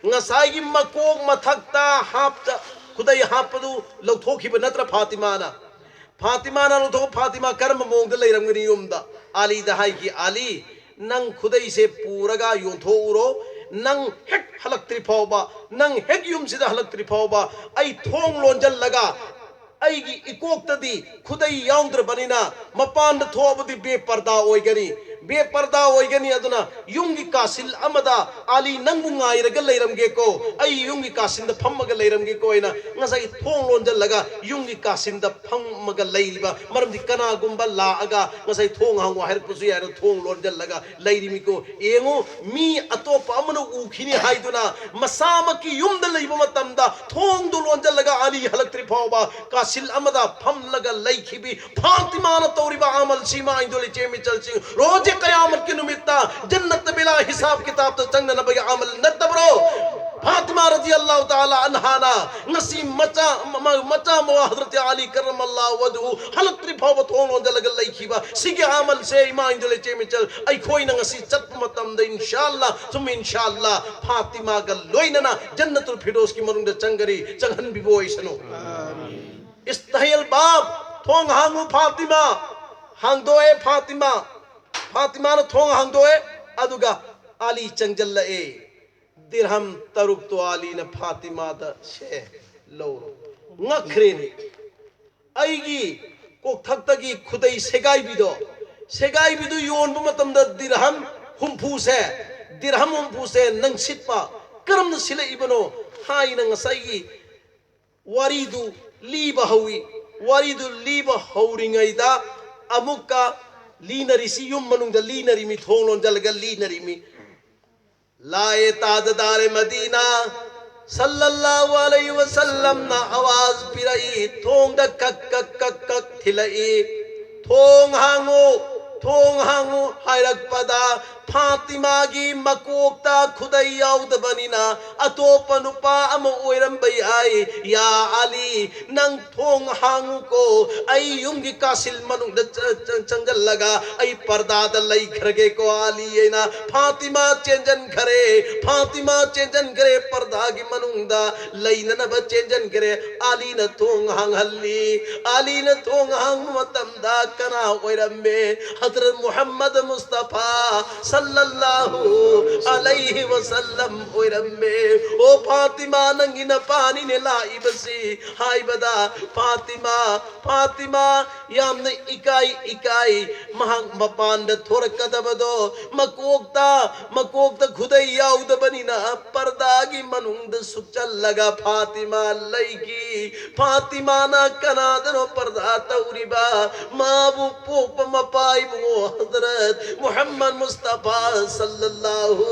ꯉꯁꯥꯏꯒꯤ ꯃꯀꯣꯛ ꯃꯊꯛꯇ ꯍꯥꯞꯇ ꯈꯨꯗꯩ ꯍꯥꯞꯄꯗꯨ ꯂꯧꯊꯣꯛꯈꯤꯕ ꯅꯠꯇ꯭ꯔ ꯐꯥꯇꯤꯃꯥꯅ? ꯐꯥꯇꯤꯃꯥꯅ ꯂꯧꯊꯣꯛ ꯐꯥꯇꯤꯃꯥ ꯀꯔꯝꯕ ꯃꯑꯣꯡꯗ ꯂꯩꯔꯝꯒꯅꯤ? ꯌꯨꯝꯗ ꯑꯥꯂꯤꯗ ꯍꯥꯏꯈꯤ, "ꯑꯥꯂꯤ, ꯅꯪ ꯈꯨꯗꯩꯁꯦ ꯄꯨꯔꯒ ꯌꯣꯟꯊꯣꯛꯎꯔꯣ꯫ ꯅꯪ ꯍꯦꯛ ꯍꯜꯂꯛꯇ꯭ꯔꯤ ꯐꯥꯎꯕ, ꯅꯪ ꯍꯦꯛ ꯌꯨꯝꯁꯤꯗ ꯍꯜꯂꯛꯇ꯭ꯔꯤ ꯐꯥꯎꯕ ꯑꯩ ꯊꯣꯡ ꯂꯣꯟꯖꯜꯂꯒ ꯑꯩꯒꯤ ꯏꯀꯣꯛꯇꯗꯤ ꯈꯨꯗꯩ ꯌꯥꯎꯗ꯭ꯔꯕꯅꯤꯅ ꯃꯄꯥꯟꯗ ꯊꯣꯛꯑꯕꯗꯤ ꯕꯦꯄꯔꯗꯥ ꯑꯣꯏꯒꯅꯤ, ꯕꯦꯄꯔꯗꯥ ꯑꯣꯏꯒꯅꯤ꯫ ꯑꯗꯨꯅ ꯌꯨꯝꯒꯤ ꯀꯥꯁꯤꯜ ꯑꯃꯗ ꯑꯥꯂꯤ ꯅꯪꯕꯨ ꯉꯥꯏꯔꯒ ꯂꯩꯔꯝꯒꯦꯀꯣ, ꯑꯩ ꯌꯨꯝꯒꯤ ꯀꯥꯁꯤꯟꯗ ꯐꯝꯃꯒ ꯂꯩꯔꯝꯒꯦꯀꯣ" ꯍꯥꯏꯅ ꯉꯁꯥꯏꯒꯤ ꯊꯣꯡ ꯂꯣꯟꯖꯜꯂꯒ ꯌꯨꯝꯒꯤ ꯀꯥꯁꯤꯟꯗ ꯐꯝꯃꯒ ꯂꯩꯔꯤꯕ꯫ ꯃꯔꯝꯗꯤ ꯀꯅꯥꯒꯨꯝꯕ ꯂꯥꯛꯑꯒ ꯉꯁꯥꯏ "ꯊꯣꯡ ꯍꯥꯡꯉꯣ" ꯍꯥꯏꯔꯛꯄꯁꯨ ꯌꯥꯏꯅ ꯊꯣꯡ ꯂꯣꯟꯖꯜꯂꯒ ꯂꯩꯔꯤꯃꯤꯀꯣ꯫ ꯌꯦꯡꯉꯨ, ꯃꯤ ꯑꯇꯣꯞꯄ ꯑꯃꯅ ꯎꯈꯤꯅꯤ ꯍꯥꯏꯗꯨꯅ ꯃꯁꯥꯃꯛꯀꯤ ꯌꯨꯝꯗ ꯂꯩꯕ ꯃꯇꯝꯗ ꯊꯣꯡꯗꯨ ꯂꯣꯟꯖꯜꯂꯒ ꯑꯥꯂꯤ ꯍꯜꯂꯛꯇ꯭ꯔꯤ ꯐꯥꯎꯕ ꯀꯥꯁꯤꯜ ꯑꯃꯗ ꯐꯝꯂꯒ ꯂꯩꯈꯤꯕꯤ ꯐꯥꯇꯤꯃꯥꯅ ꯇꯧꯔꯤꯕ ꯑꯃꯜꯁꯤ, ꯏꯃꯥ ꯏꯟꯗꯣꯜ ꯏꯆꯦ ꯃꯤꯆꯜꯁꯤꯡ, ꯔꯣꯖꯦ ꯀꯌꯥꯃꯠꯀꯤ ꯅꯨꯃꯤꯠꯇ ꯖꯟꯅꯠꯇ ꯕꯤꯂꯥ ꯍꯤꯁꯥꯕ ꯀꯤꯇꯥꯕꯇ ꯆꯪꯅꯅꯕꯒꯤ ꯑꯃꯜ ꯅꯠꯇꯕ꯭ꯔꯣ? ꯐꯥꯇꯤꯃꯥ ꯔꯗꯤꯌꯜꯂꯥꯍꯨ ꯇꯥꯂꯥ ꯑꯟꯍꯥꯅ ꯉꯁꯤ ꯃꯆꯥ, ꯃ-, ꯃꯆꯥ ꯃꯋꯥ ꯍꯖꯔꯠ ꯑꯥꯂꯤ ꯀꯔꯃꯜꯂꯥꯍꯨ ꯋꯖꯍꯨ ꯍꯜꯂꯛꯇ꯭ꯔꯤ ꯐꯥꯎꯕ ꯊꯣꯡ ꯂꯣꯟꯖꯜꯂꯒ ꯂꯩꯈꯤꯕ ꯁꯤꯒꯤ ꯑꯃꯜꯁꯦ, ꯏꯃꯥ ꯏꯟꯗꯣꯜ ꯏꯆꯦ ꯃꯤꯆꯜ, ꯑꯩꯈꯣꯏꯅ ꯉꯁꯤ ꯆꯠꯄ ꯃꯇꯝꯗ ꯏꯟꯁꯥ ꯑꯜꯂꯥ, ꯁꯨꯝ ꯏꯟꯁꯥ ꯑꯜꯂꯥ, ꯐꯥꯇꯤꯃꯥꯒ ꯂꯣꯏꯅꯅ ꯖꯟꯅꯇꯨꯜ ꯐꯤꯔꯗꯧꯁꯀꯤ ꯃꯅꯨꯡꯗ ꯆꯪꯒꯅꯤ, ꯆꯪꯍꯟꯕꯤꯕ ꯑꯣꯏꯁꯅꯨ꯫ ꯏꯁꯇꯍꯤꯜ ꯕꯥꯕ, ꯊꯣꯡ ꯍꯥꯡꯉꯨ ꯐꯥꯇꯤꯃꯥ꯫ ꯍꯥꯡꯗꯣꯛꯑꯦ ꯐꯥꯇꯤꯃꯥ꯫ ꯐꯥꯇꯤꯃꯥꯅ ꯊꯣꯡ ꯍꯥꯡꯗꯣꯛꯑꯦ, ꯑꯗꯨꯒ ꯑꯥꯂꯤ ꯆꯪꯖꯜꯂꯛꯑꯦ꯫ ꯗꯤꯔꯍꯝ ꯇꯔꯨꯛꯇꯣ ꯑꯥꯂꯤꯅ ꯐꯥꯇꯤꯃꯥꯗ, "ꯁꯦ, ꯂꯧꯔꯣ"꯫ ꯉꯛꯈ꯭ꯔꯦꯅꯦ꯫ ꯑꯩꯒꯤ ꯀꯣꯛꯊꯛꯇꯒꯤ ꯈꯨꯗꯩ ꯁꯦꯒꯥꯏꯕꯤꯗꯣ, ꯁꯦꯒꯥꯏꯕꯤꯗꯨ ꯌꯣꯟꯕ ꯃꯇꯝꯗ ꯗꯤꯔꯍꯝ ꯍꯨꯝꯐꯨꯁꯦ, ꯗꯤꯔꯍꯝ ꯍꯨꯝꯐꯨꯁꯦ ꯅꯪ ꯁꯤꯠꯄ, ꯀꯔꯝꯅ ꯁꯤꯠꯂꯛꯏꯕꯅꯣ ꯍꯥꯏꯅ ꯉꯁꯥꯏꯒꯤ ꯋꯥꯔꯤꯗꯨ ꯂꯤꯕ ꯍꯧꯏ꯫ ꯋꯥꯔꯤꯗꯨ ꯂꯤꯕ ꯍꯧꯔꯤꯉꯩꯗ ꯑꯃꯨꯛꯀ ꯂꯤꯅꯔꯤꯁꯤ ꯌꯨꯝ ꯃꯅꯨꯡꯗ ꯂꯤꯅꯔꯤꯃꯤ, ꯊꯣꯡ ꯂꯣꯟꯖꯜꯂꯒ ꯂꯤꯅꯔꯤꯃꯤ꯫ ꯂꯥꯛꯑꯦ ꯇꯥꯖꯗꯥꯔꯦ ꯃꯗꯤꯅꯥ ꯁꯜꯂꯜꯂꯥꯍꯨ ꯑꯂꯩꯍꯤ ꯋꯁꯜꯂꯝꯅ ꯑꯋꯥꯖ ꯄꯤꯔꯛꯏ, ꯊꯣꯡꯗ ꯀꯛ ꯀꯛ ꯀꯛ ꯀꯛ ꯊꯤꯜꯂꯛꯏ꯫ "ꯊꯣꯡ ꯍꯥꯡꯉꯨ, ꯊꯣꯡ ꯍꯥꯡꯉꯨ" ꯍꯥꯏꯔꯛꯄꯗ ꯐꯥꯇꯤꯃꯥꯒꯤ ꯃꯀꯣꯛꯇ ꯈꯨꯗꯩ ꯌꯥꯎꯗꯕꯅꯤꯅ ꯑꯇꯣꯞꯄ ꯅꯨꯄꯥ ꯑꯃ ꯑꯣꯏꯔꯝꯕ ꯌꯥꯏ꯫ ꯌꯥ ꯑꯂꯤ, ꯅꯪ ꯊꯣꯡ ꯍꯥꯡꯉꯨꯀꯣ, ꯑꯩ ꯌꯨꯝꯒꯤ ꯀꯥꯁꯤꯜ ꯃꯅꯨꯡꯗ ꯆ-, ꯆ-, ꯆꯪꯁꯤꯜꯂꯒ ꯑꯩ ꯄꯔꯗꯥꯗ ꯂꯩꯈ꯭ꯔꯒꯦꯀꯣ ꯑꯂꯤ ꯍꯥꯏꯅ ꯐꯥꯇꯤꯃꯥ ꯆꯦꯟꯁꯤꯟꯈ꯭ꯔꯦ꯫ ꯐꯥꯇꯤꯃꯥ ꯆꯦꯟꯁꯤꯟꯈ꯭ꯔꯦ ꯄꯔꯗꯥꯒꯤ ꯃꯅꯨꯡꯗ꯫ ꯂꯩꯅꯅꯕ ꯆꯦꯟꯁꯤꯟꯈ꯭ꯔꯦ꯫ ꯑꯂꯤꯅ ꯊꯣꯡ ꯍꯥꯡꯍꯜꯂꯤ꯫ ꯑꯂꯤꯅ ꯊꯣꯡ ꯍꯥꯡꯕ ꯃꯇꯝꯗ ꯀꯅꯥ ꯑꯣꯏꯔꯝꯃꯦ? ꯍꯖꯔꯠ ꯃꯨꯍꯝꯃꯗ ꯃꯨꯁꯇꯐꯥ ꯁꯜꯂꯜꯂꯥꯍꯨ ꯑꯂꯩꯍꯤ ꯋꯁꯜꯂꯝ ꯑꯣꯏꯔꯝꯃꯦ꯫ "ꯑꯣ ꯐꯥꯇꯤꯃꯥ, ꯅꯪꯒꯤ ꯅꯄꯥꯅꯤꯅꯦ ꯂꯥꯛꯏꯕꯁꯤ" ꯍꯥꯏꯕꯗ, "ꯐꯥꯇꯤꯃꯥ, ꯐꯥꯇꯤꯃꯥ", ꯌꯥꯝꯅ ꯏꯀꯥꯏ ꯏꯀꯥꯏ ꯃꯍꯥꯛ ꯃꯄꯥꯟꯗ ꯊꯣꯔꯛꯀꯗꯕꯗꯣ ꯃꯀꯣꯛꯇ, ꯃꯀꯣꯛꯇ ꯈꯨꯗꯩ ꯌꯥꯎꯗꯕꯅꯤꯅ ꯄꯔꯗꯥꯒꯤ ꯃꯅꯨꯡꯗ ꯁꯨꯛꯆꯜꯂꯒ ꯐꯥꯇꯤꯃꯥ ꯂꯩꯈꯤ꯫ ꯐꯥꯇꯤꯃꯥꯅ ꯀꯅꯥꯗꯅꯣ ꯄꯔꯗꯥ ꯇꯧꯔꯤꯕ? ꯃꯥꯕꯨ ꯄꯣꯛꯄ ꯃꯄꯥ ꯏꯕꯨꯡꯉꯣ ꯍꯖꯔꯠ ꯃꯨꯍꯝꯃꯗ ꯃꯨꯁꯇꯐꯥ ꯁꯜꯂꯜꯂꯥꯍꯨ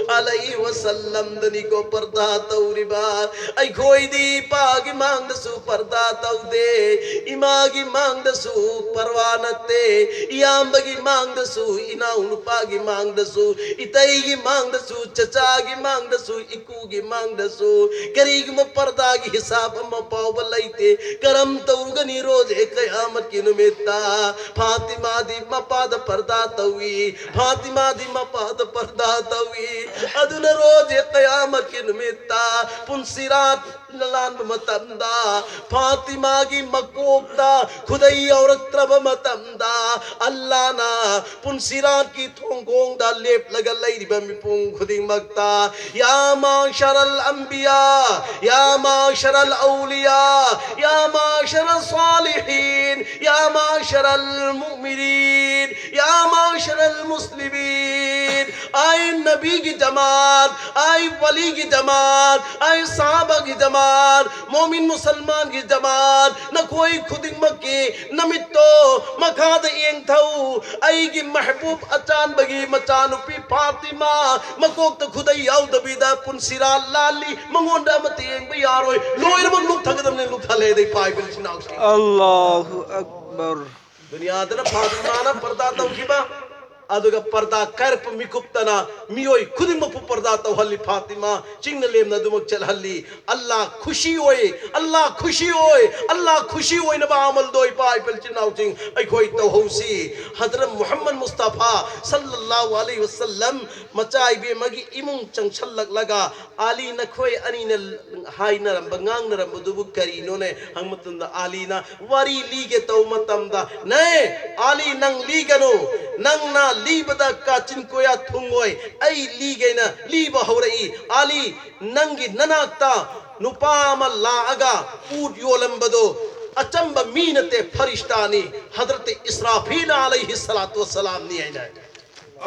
ꯑꯂꯩꯍꯤ ꯋꯁꯜꯂꯝꯗꯅꯤꯀꯣ ꯄꯔꯗꯥ ꯇꯧꯔꯤꯕ꯫ ꯑꯩꯈꯣꯏꯗꯤ ꯏꯄꯥꯒꯤ ꯃꯥꯡꯗꯁꯨ ꯄꯔꯗꯥ ꯇꯧꯗꯦ, ꯏꯃꯥꯒꯤ ꯃꯥꯡꯗꯁꯨ ꯄꯔꯋꯥ ꯅꯠꯇꯦ, ꯏꯌꯥꯝꯕꯒꯤ ꯃꯥꯡꯗꯁꯨ, ꯏꯅꯥꯎ ꯅꯨꯄꯥꯒꯤ ꯃꯥꯡꯗꯁꯨ, ꯏꯇꯩꯒꯤ ꯃꯥꯡꯗꯁꯨ, ꯆꯆꯥꯒꯤ ꯃꯥꯡꯗꯁꯨ, ꯏꯀꯨꯒꯤ ꯃꯥꯡꯗꯁꯨ, ꯀꯔꯤꯒꯨꯝꯕ ꯄꯔꯗꯥꯒꯤ ꯍꯤꯁꯥꯕ ꯑꯃ ꯐꯥꯎꯕ ꯂꯩꯇꯦ꯫ ꯀꯔꯝ ꯇꯧꯒꯅꯤ ꯔꯣꯖꯦ ꯀꯌꯥꯃꯠꯀꯤ ꯅꯨꯃꯤꯠꯇ? ꯐꯥꯇꯤꯃꯥꯗꯤ ꯃꯄꯥꯗ ꯄꯔꯗꯥ ꯇꯧꯏ, ꯐꯥꯇꯤꯃꯥꯗꯤ ꯃꯄꯥꯗ ꯄꯔꯗꯥ ꯇꯧꯏ꯫ ꯑꯗꯨꯅ ꯔꯣꯖꯦ ꯀꯌꯥꯃꯠꯀꯤ ꯅꯨꯃꯤꯠꯇ ꯄꯨꯟꯁꯤꯔꯥꯠ ꯂꯥꯟꯕ ꯃꯇꯝꯗ ꯐꯥꯇꯤꯃꯥꯒꯤ ꯃꯀꯣꯛꯇ ꯈꯨꯗꯩ ꯌꯥꯎꯔꯛꯇ꯭ꯔꯕ ꯃꯇꯝꯗ ꯑꯜꯂꯥꯅ ꯄꯨꯟꯁꯤꯔꯥꯠꯀꯤ ꯊꯣꯡꯈꯣꯡꯗ ꯂꯦꯞꯂꯒ ꯂꯩꯔꯤꯕ ꯃꯤꯄꯨꯝ ꯈꯨꯗꯤꯡꯃꯛꯇ, "يا معشر الأنبياء، يا معشر الأولياء، يا معشر الصالحين، يا معشر المؤمنين، يا معشر المسلمين، ꯑꯩ ꯅꯕꯤꯒꯤ ꯖꯃꯥꯠ, ꯑꯩ ꯋꯥꯂꯤꯒꯤ ꯖꯃꯥꯠ, ꯑꯩ ꯁꯍꯥꯕꯥꯒꯤ ꯖꯃꯥꯠ, ꯃꯣꯃꯤꯟ ꯃꯨꯁꯜꯃꯥꯟꯒꯤ ꯖꯃꯥꯠ, ꯅꯈꯣꯏ ꯈꯨꯗꯤꯡꯃꯛꯀꯤ ꯅꯃꯤꯠꯇꯣ ꯃꯈꯥꯗ ꯌꯦꯡꯊꯧ꯫ ꯑꯩꯒꯤ ꯃꯍꯕꯨꯕ ꯑꯆꯥꯟꯕꯒꯤ ꯃꯆꯥꯅꯨꯄꯤ ꯐꯥꯇꯤꯃꯥ ꯃꯀꯣꯛꯇ ꯈꯨꯗꯩ ꯌꯥꯎꯗꯕꯤꯗ ꯄꯨꯟꯁꯤꯔꯥ ꯂꯥꯜꯂꯤ, ꯃꯉꯣꯟꯗ ꯑꯃꯠꯇ ꯌꯦꯡꯕ ꯌꯥꯔꯣꯏ꯫ ꯂꯣꯏꯅꯃꯛ ꯂꯨꯞꯊꯒꯗꯕꯅꯤ, ꯂꯨꯞꯊꯍꯜꯂꯦ ꯑꯗꯩ ꯄꯥꯏꯕ ꯏꯆꯤꯟ ꯏꯅꯥꯎꯁꯤꯡ꯫ الله أكبر. ꯗꯨꯅꯤꯌꯥꯗꯅ ꯐꯥꯇꯤꯃꯥꯅ ꯄꯔꯗꯥ ꯇꯧꯈꯤꯕ, ꯑꯗꯨꯒ ꯄꯔꯗꯥ ꯀꯥꯏꯔꯛꯄ ꯃꯤꯀꯨꯞꯇꯅ ꯃꯤꯑꯣꯏ ꯈꯨꯗꯤꯡꯃꯛꯄꯨ ꯄꯔꯗꯥ ꯇꯧꯍꯜꯂꯤ꯫ ꯐꯥꯇꯤꯃꯥ ꯆꯤꯡꯅ ꯂꯦꯝꯅ ꯑꯗꯨꯃꯛ ꯆꯠꯍꯜꯂꯤ꯫ ꯑꯜꯂꯥ ꯈꯨꯁꯤ ꯑꯣꯏ, ꯑꯜꯂꯥ ꯈꯨꯁꯤ ꯑꯣꯏ, ꯑꯜꯂꯥ ꯈꯨꯁꯤ ꯑꯣꯏꯅꯕ ꯑꯃꯜꯗꯣ ꯏꯄꯥ ꯏꯄꯦꯜ ꯏꯆꯤꯟ ꯏꯅꯥꯎꯁꯤꯡ ꯑꯩꯈꯣꯏ ꯇꯧꯍꯧꯁꯤ꯫ ꯍꯗ꯭ꯔꯠ ꯃꯨꯍꯝꯃꯗ ꯃꯨꯁꯇꯐꯥ ꯁꯜꯂꯜꯂꯥꯍꯨ ꯑꯂꯩꯍꯤ ꯋꯁꯜꯂꯝ ꯃꯆꯥ ꯏꯕꯦꯝꯃꯒꯤ ꯏꯃꯨꯡ ꯆꯪꯁꯜꯂꯛꯂꯒ, "ꯑꯂꯤ, ꯅꯈꯣꯏ ꯑꯅꯤꯅ ꯍꯥꯏꯅꯔꯝꯕ, ꯉꯥꯡꯅꯔꯝꯕꯗꯨꯕꯨ ꯀꯔꯤꯅꯣꯅꯦ?" ꯍꯪꯕ ꯃꯇꯝꯗ ꯑꯂꯤꯅ ꯋꯥꯔꯤ ꯂꯤꯒꯦ ꯇꯧꯕ ꯃꯇꯝꯗ, "ꯅꯦ, ꯑꯂꯤ, ꯅꯪ ꯂꯤꯒꯅꯨ, ꯅꯪꯅ ꯂꯤꯕꯗ ꯀꯥꯆꯤꯟ ꯀꯣꯌꯥ ꯊꯨꯡꯉꯣꯏ, ꯑꯩ ꯂꯤꯒꯦꯅ ꯂꯤꯕ ꯍꯧꯔꯛꯏ꯫ ꯑꯂꯤ, ꯅꯪꯒꯤ ꯅꯅꯥꯛꯇ ꯅꯨꯄꯥ ꯑꯃ ꯂꯥꯛꯑꯒ ꯎꯠ ꯌꯣꯜꯂꯝꯕꯗꯣ ꯑꯆꯝꯕ ꯃꯤ ꯅꯠꯇꯦ, ꯐꯔꯤꯁꯇꯥꯅꯤ, ꯍꯗ꯭ꯔꯠ ꯏꯁꯔꯥꯐꯤꯜ ꯑꯂꯩꯍꯤ ꯁꯂꯥꯇꯨ ꯋꯁꯁꯂꯥꯝꯅꯤ" ꯍꯥꯏꯅ꯫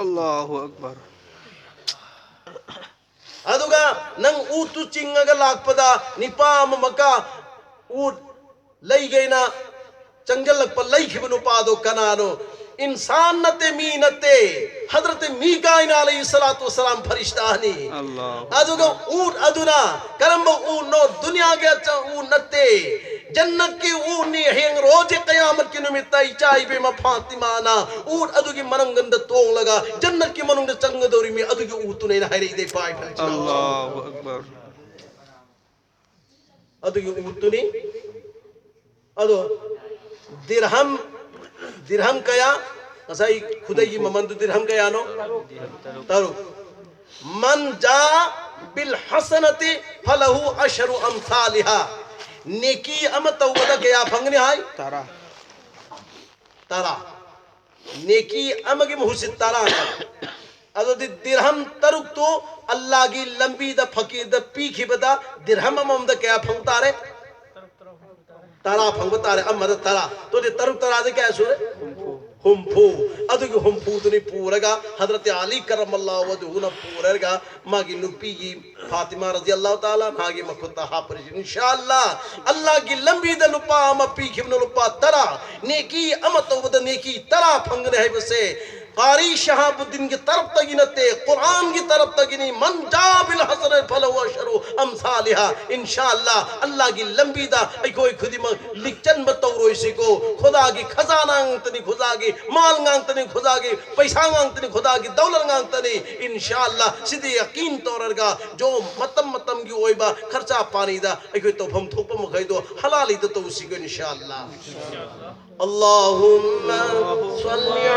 ꯑꯜꯂꯥꯍꯨ ꯑꯛꯕꯔ꯫ ꯑꯗꯨꯒ ꯅꯪ ꯎꯠꯇꯨ ꯆꯤꯡꯉꯒ ꯂꯥꯛꯄꯗ ꯅꯤꯄꯥ ꯑꯃꯃꯛꯀ ꯎꯠ ꯂꯩꯒꯦꯅ ꯆꯪꯖꯜꯂꯛꯄ ꯂꯩꯈꯤꯕ ꯅꯨꯄꯥꯗꯣ ꯀꯅꯥꯅꯣ? ꯏꯟꯁꯥꯟ ꯅꯠꯇꯦ, ꯃꯤ ꯅꯠꯇꯦ, ꯍꯗ꯭ꯔꯠ ꯃꯤꯀꯥꯏꯜ ꯑꯂꯩꯍꯤ ꯁꯂꯥꯇꯨ ꯋꯁꯁꯂꯥꯝ ꯐꯔꯤꯁꯇꯥꯅꯤ꯫ ꯑꯜꯂꯥꯍꯨ ꯑꯗꯨꯒ ꯎꯠ ꯑꯗꯨꯅ ꯀꯔꯝꯕ ꯎꯠꯅꯣ? ꯗꯨꯅꯤꯌꯥꯒꯤ ꯑꯆ-, ꯎꯠ ꯅꯠꯇꯦ, ꯖꯟꯅꯠꯀꯤ ꯎꯠꯅꯤ꯫ ꯍꯌꯦꯡ ꯔꯣꯖꯦ ꯀꯌꯥꯃꯠꯀꯤ ꯅꯨꯃꯤꯠꯇ ꯏꯆꯥ ꯏꯕꯦꯝꯃ ꯐꯥꯇꯤꯃꯥꯅ ꯎꯠ ꯑꯗꯨꯒꯤ ꯃꯅꯪꯒꯟꯗ ꯇꯣꯡꯂꯒ ꯖꯟꯅꯠꯀꯤ ꯃꯅꯨꯡꯗ ꯆꯪꯒꯗꯧꯔꯤꯃꯤ꯫ ꯑꯗꯨꯒꯤ ꯎꯠꯇꯨꯅꯦꯅ ꯍꯥꯏꯔꯛꯏꯗ ꯏꯄꯥ ꯏꯄꯥ ꯏꯆꯤꯟ ꯏꯅꯥꯎ꯫ ꯑꯜꯂꯥꯍꯨ ꯑꯛꯕꯔ꯫ ꯑꯗꯨꯒꯤ ꯎꯠꯇꯨꯅꯤ꯫ ꯑꯗꯣ ꯗꯤꯔꯍꯝ, ꯗꯤꯔꯍꯝ ꯀꯌꯥ? ꯉꯁꯥꯏ ꯈꯨꯗꯩꯒꯤ ꯃꯃꯜꯗꯨ ꯗꯤꯔꯍꯝ ꯀꯌꯥꯅꯣ? ꯇꯔꯨꯛ꯫ ꯃꯟ ꯖꯥ ꯕꯤꯜ ꯍꯁꯅꯥꯇꯤ ꯐꯂꯍꯨ ꯑꯁꯔꯨ ꯑꯝꯁꯥꯂꯤꯍꯥ꯫ ꯅꯦꯀꯤ ꯑꯃ ꯇꯧꯕꯗ ꯀꯌꯥ ꯐꯪꯒꯅꯤ ꯍꯥꯏ? ꯇꯔꯥ꯫ ꯇꯔꯥ꯫ ꯅꯦꯀꯤ ꯑꯃꯒꯤ ꯃꯍꯨꯠꯁꯤ ꯇꯔꯥ꯫ ꯑꯗꯨꯗꯤ ꯗꯤꯔꯍꯝ ꯇꯔꯨꯛꯇꯨ ꯑꯜꯂꯥꯒꯤ ꯂꯝꯕꯤꯗ ꯐꯀꯤꯔꯗ ꯄꯤꯈꯤꯕꯗ ꯗꯤꯔꯍꯝ ꯑꯃꯃꯝꯗ ꯀꯌꯥ ꯐꯪ ꯇꯥꯔꯦ? ꯇꯔꯥ ꯐꯪꯕ ꯇꯥꯔꯦ꯫ ꯑꯃꯗ ꯇꯔꯥ꯫ ꯑꯗꯨꯗꯤ ꯇꯔꯨꯛ ꯇꯔꯥꯗꯤ ꯀꯌꯥ ꯁꯨꯔꯦ? ꯍꯨꯝꯐꯨ꯫ ꯍꯨꯝꯐꯨ꯫ ꯑꯗꯨꯒꯤ ꯍꯨꯝꯐꯨꯗꯨꯅꯤ ꯄꯨꯔꯒ ꯍꯗ꯭ꯔꯠ ꯑꯂꯤ ꯀꯔꯝꯃꯜꯂꯥꯍꯨ ꯋꯖꯍꯨꯅ ꯄꯨꯔꯒ ꯃꯥꯒꯤ ꯅꯨꯄꯤꯒꯤ ꯐꯥꯇꯤꯃꯥ ꯔꯖꯤꯌꯜꯂꯥꯍꯨ ꯇꯥꯂꯥ ꯑꯟꯍꯥꯒꯤ ꯃꯈꯨꯠꯇ ꯍꯥꯞꯄꯔꯤꯁꯤ꯫ ꯏꯟꯁꯥ ꯑꯜꯂꯥ, ꯑꯜꯂꯥꯒꯤ ꯂꯝꯕꯤꯗ ꯂꯨꯄꯥ ꯑꯃ ꯄꯤꯈꯤꯕꯅ ꯂꯨꯄꯥ ꯇꯔꯥ, ꯅꯦꯀꯤ ꯑꯃ ꯇꯧꯕꯗ ꯅꯦꯀꯤ ꯇꯔꯥ ꯐꯪꯒꯅꯤ ꯍꯥꯏꯕꯁꯦ ꯀꯥꯔꯤ ꯁꯍꯥꯕꯨꯗꯤꯟꯒꯤ ꯇꯔꯞꯇꯒꯤ ꯅꯠꯇꯦ, ꯀꯨꯔꯥꯟꯒꯤ ꯇꯔꯞꯇꯒꯤꯅꯤ꯫ ꯃꯟ ꯖꯥ ꯕꯤꯜ ꯍꯁꯅꯥꯇꯤ ꯐꯂꯍꯨ ꯑꯁꯔꯨ ꯑꯝꯁꯥꯂꯤꯍꯥ꯫ ꯏꯟꯁꯥ ꯑꯜꯂꯥ, ꯑꯜꯂꯥꯒꯤ ꯂꯝꯕꯤꯗ ꯑꯩꯈꯣꯏ ꯈꯨꯗꯤꯡꯃꯛ ꯂꯤꯛꯆꯟꯕ ꯇꯧꯔꯣꯏꯁꯤꯀꯣ꯫ ꯈꯨꯗꯥꯒꯤ ꯈꯖꯥꯅꯥ ꯉꯥꯛꯇꯅꯤ, ꯈꯨꯗꯥꯒꯤ ꯃꯥꯜ ꯉꯥꯛꯇꯅꯤ, ꯈꯨꯗꯥꯒꯤ ꯄꯩꯁꯥ ꯉꯥꯛꯇꯅꯤ, ꯈꯨꯗꯥꯒꯤ ꯗꯧꯂꯠ ꯉꯥꯛꯇꯅꯤ꯫ ꯏꯟꯁꯥ ꯑꯜꯂꯥ, ꯁꯤꯗꯤ ꯌꯥꯀꯤꯟ ꯇꯧꯔꯒ ꯖꯣ ꯃꯇꯝ ꯃꯇꯝꯒꯤ ꯑꯣꯏꯕ ꯈꯔꯆꯥ ꯄꯥꯅꯤꯗ ꯑꯩꯈꯣꯏ ꯇꯧꯐꯝ ꯊꯣꯛꯄ ꯃꯈꯩꯗꯣ ꯍꯂꯥꯂꯤꯗ ꯇꯧꯁꯤꯀꯣ ꯏꯟꯁꯥ ꯑꯜꯂꯥ꯫ اللهم صل على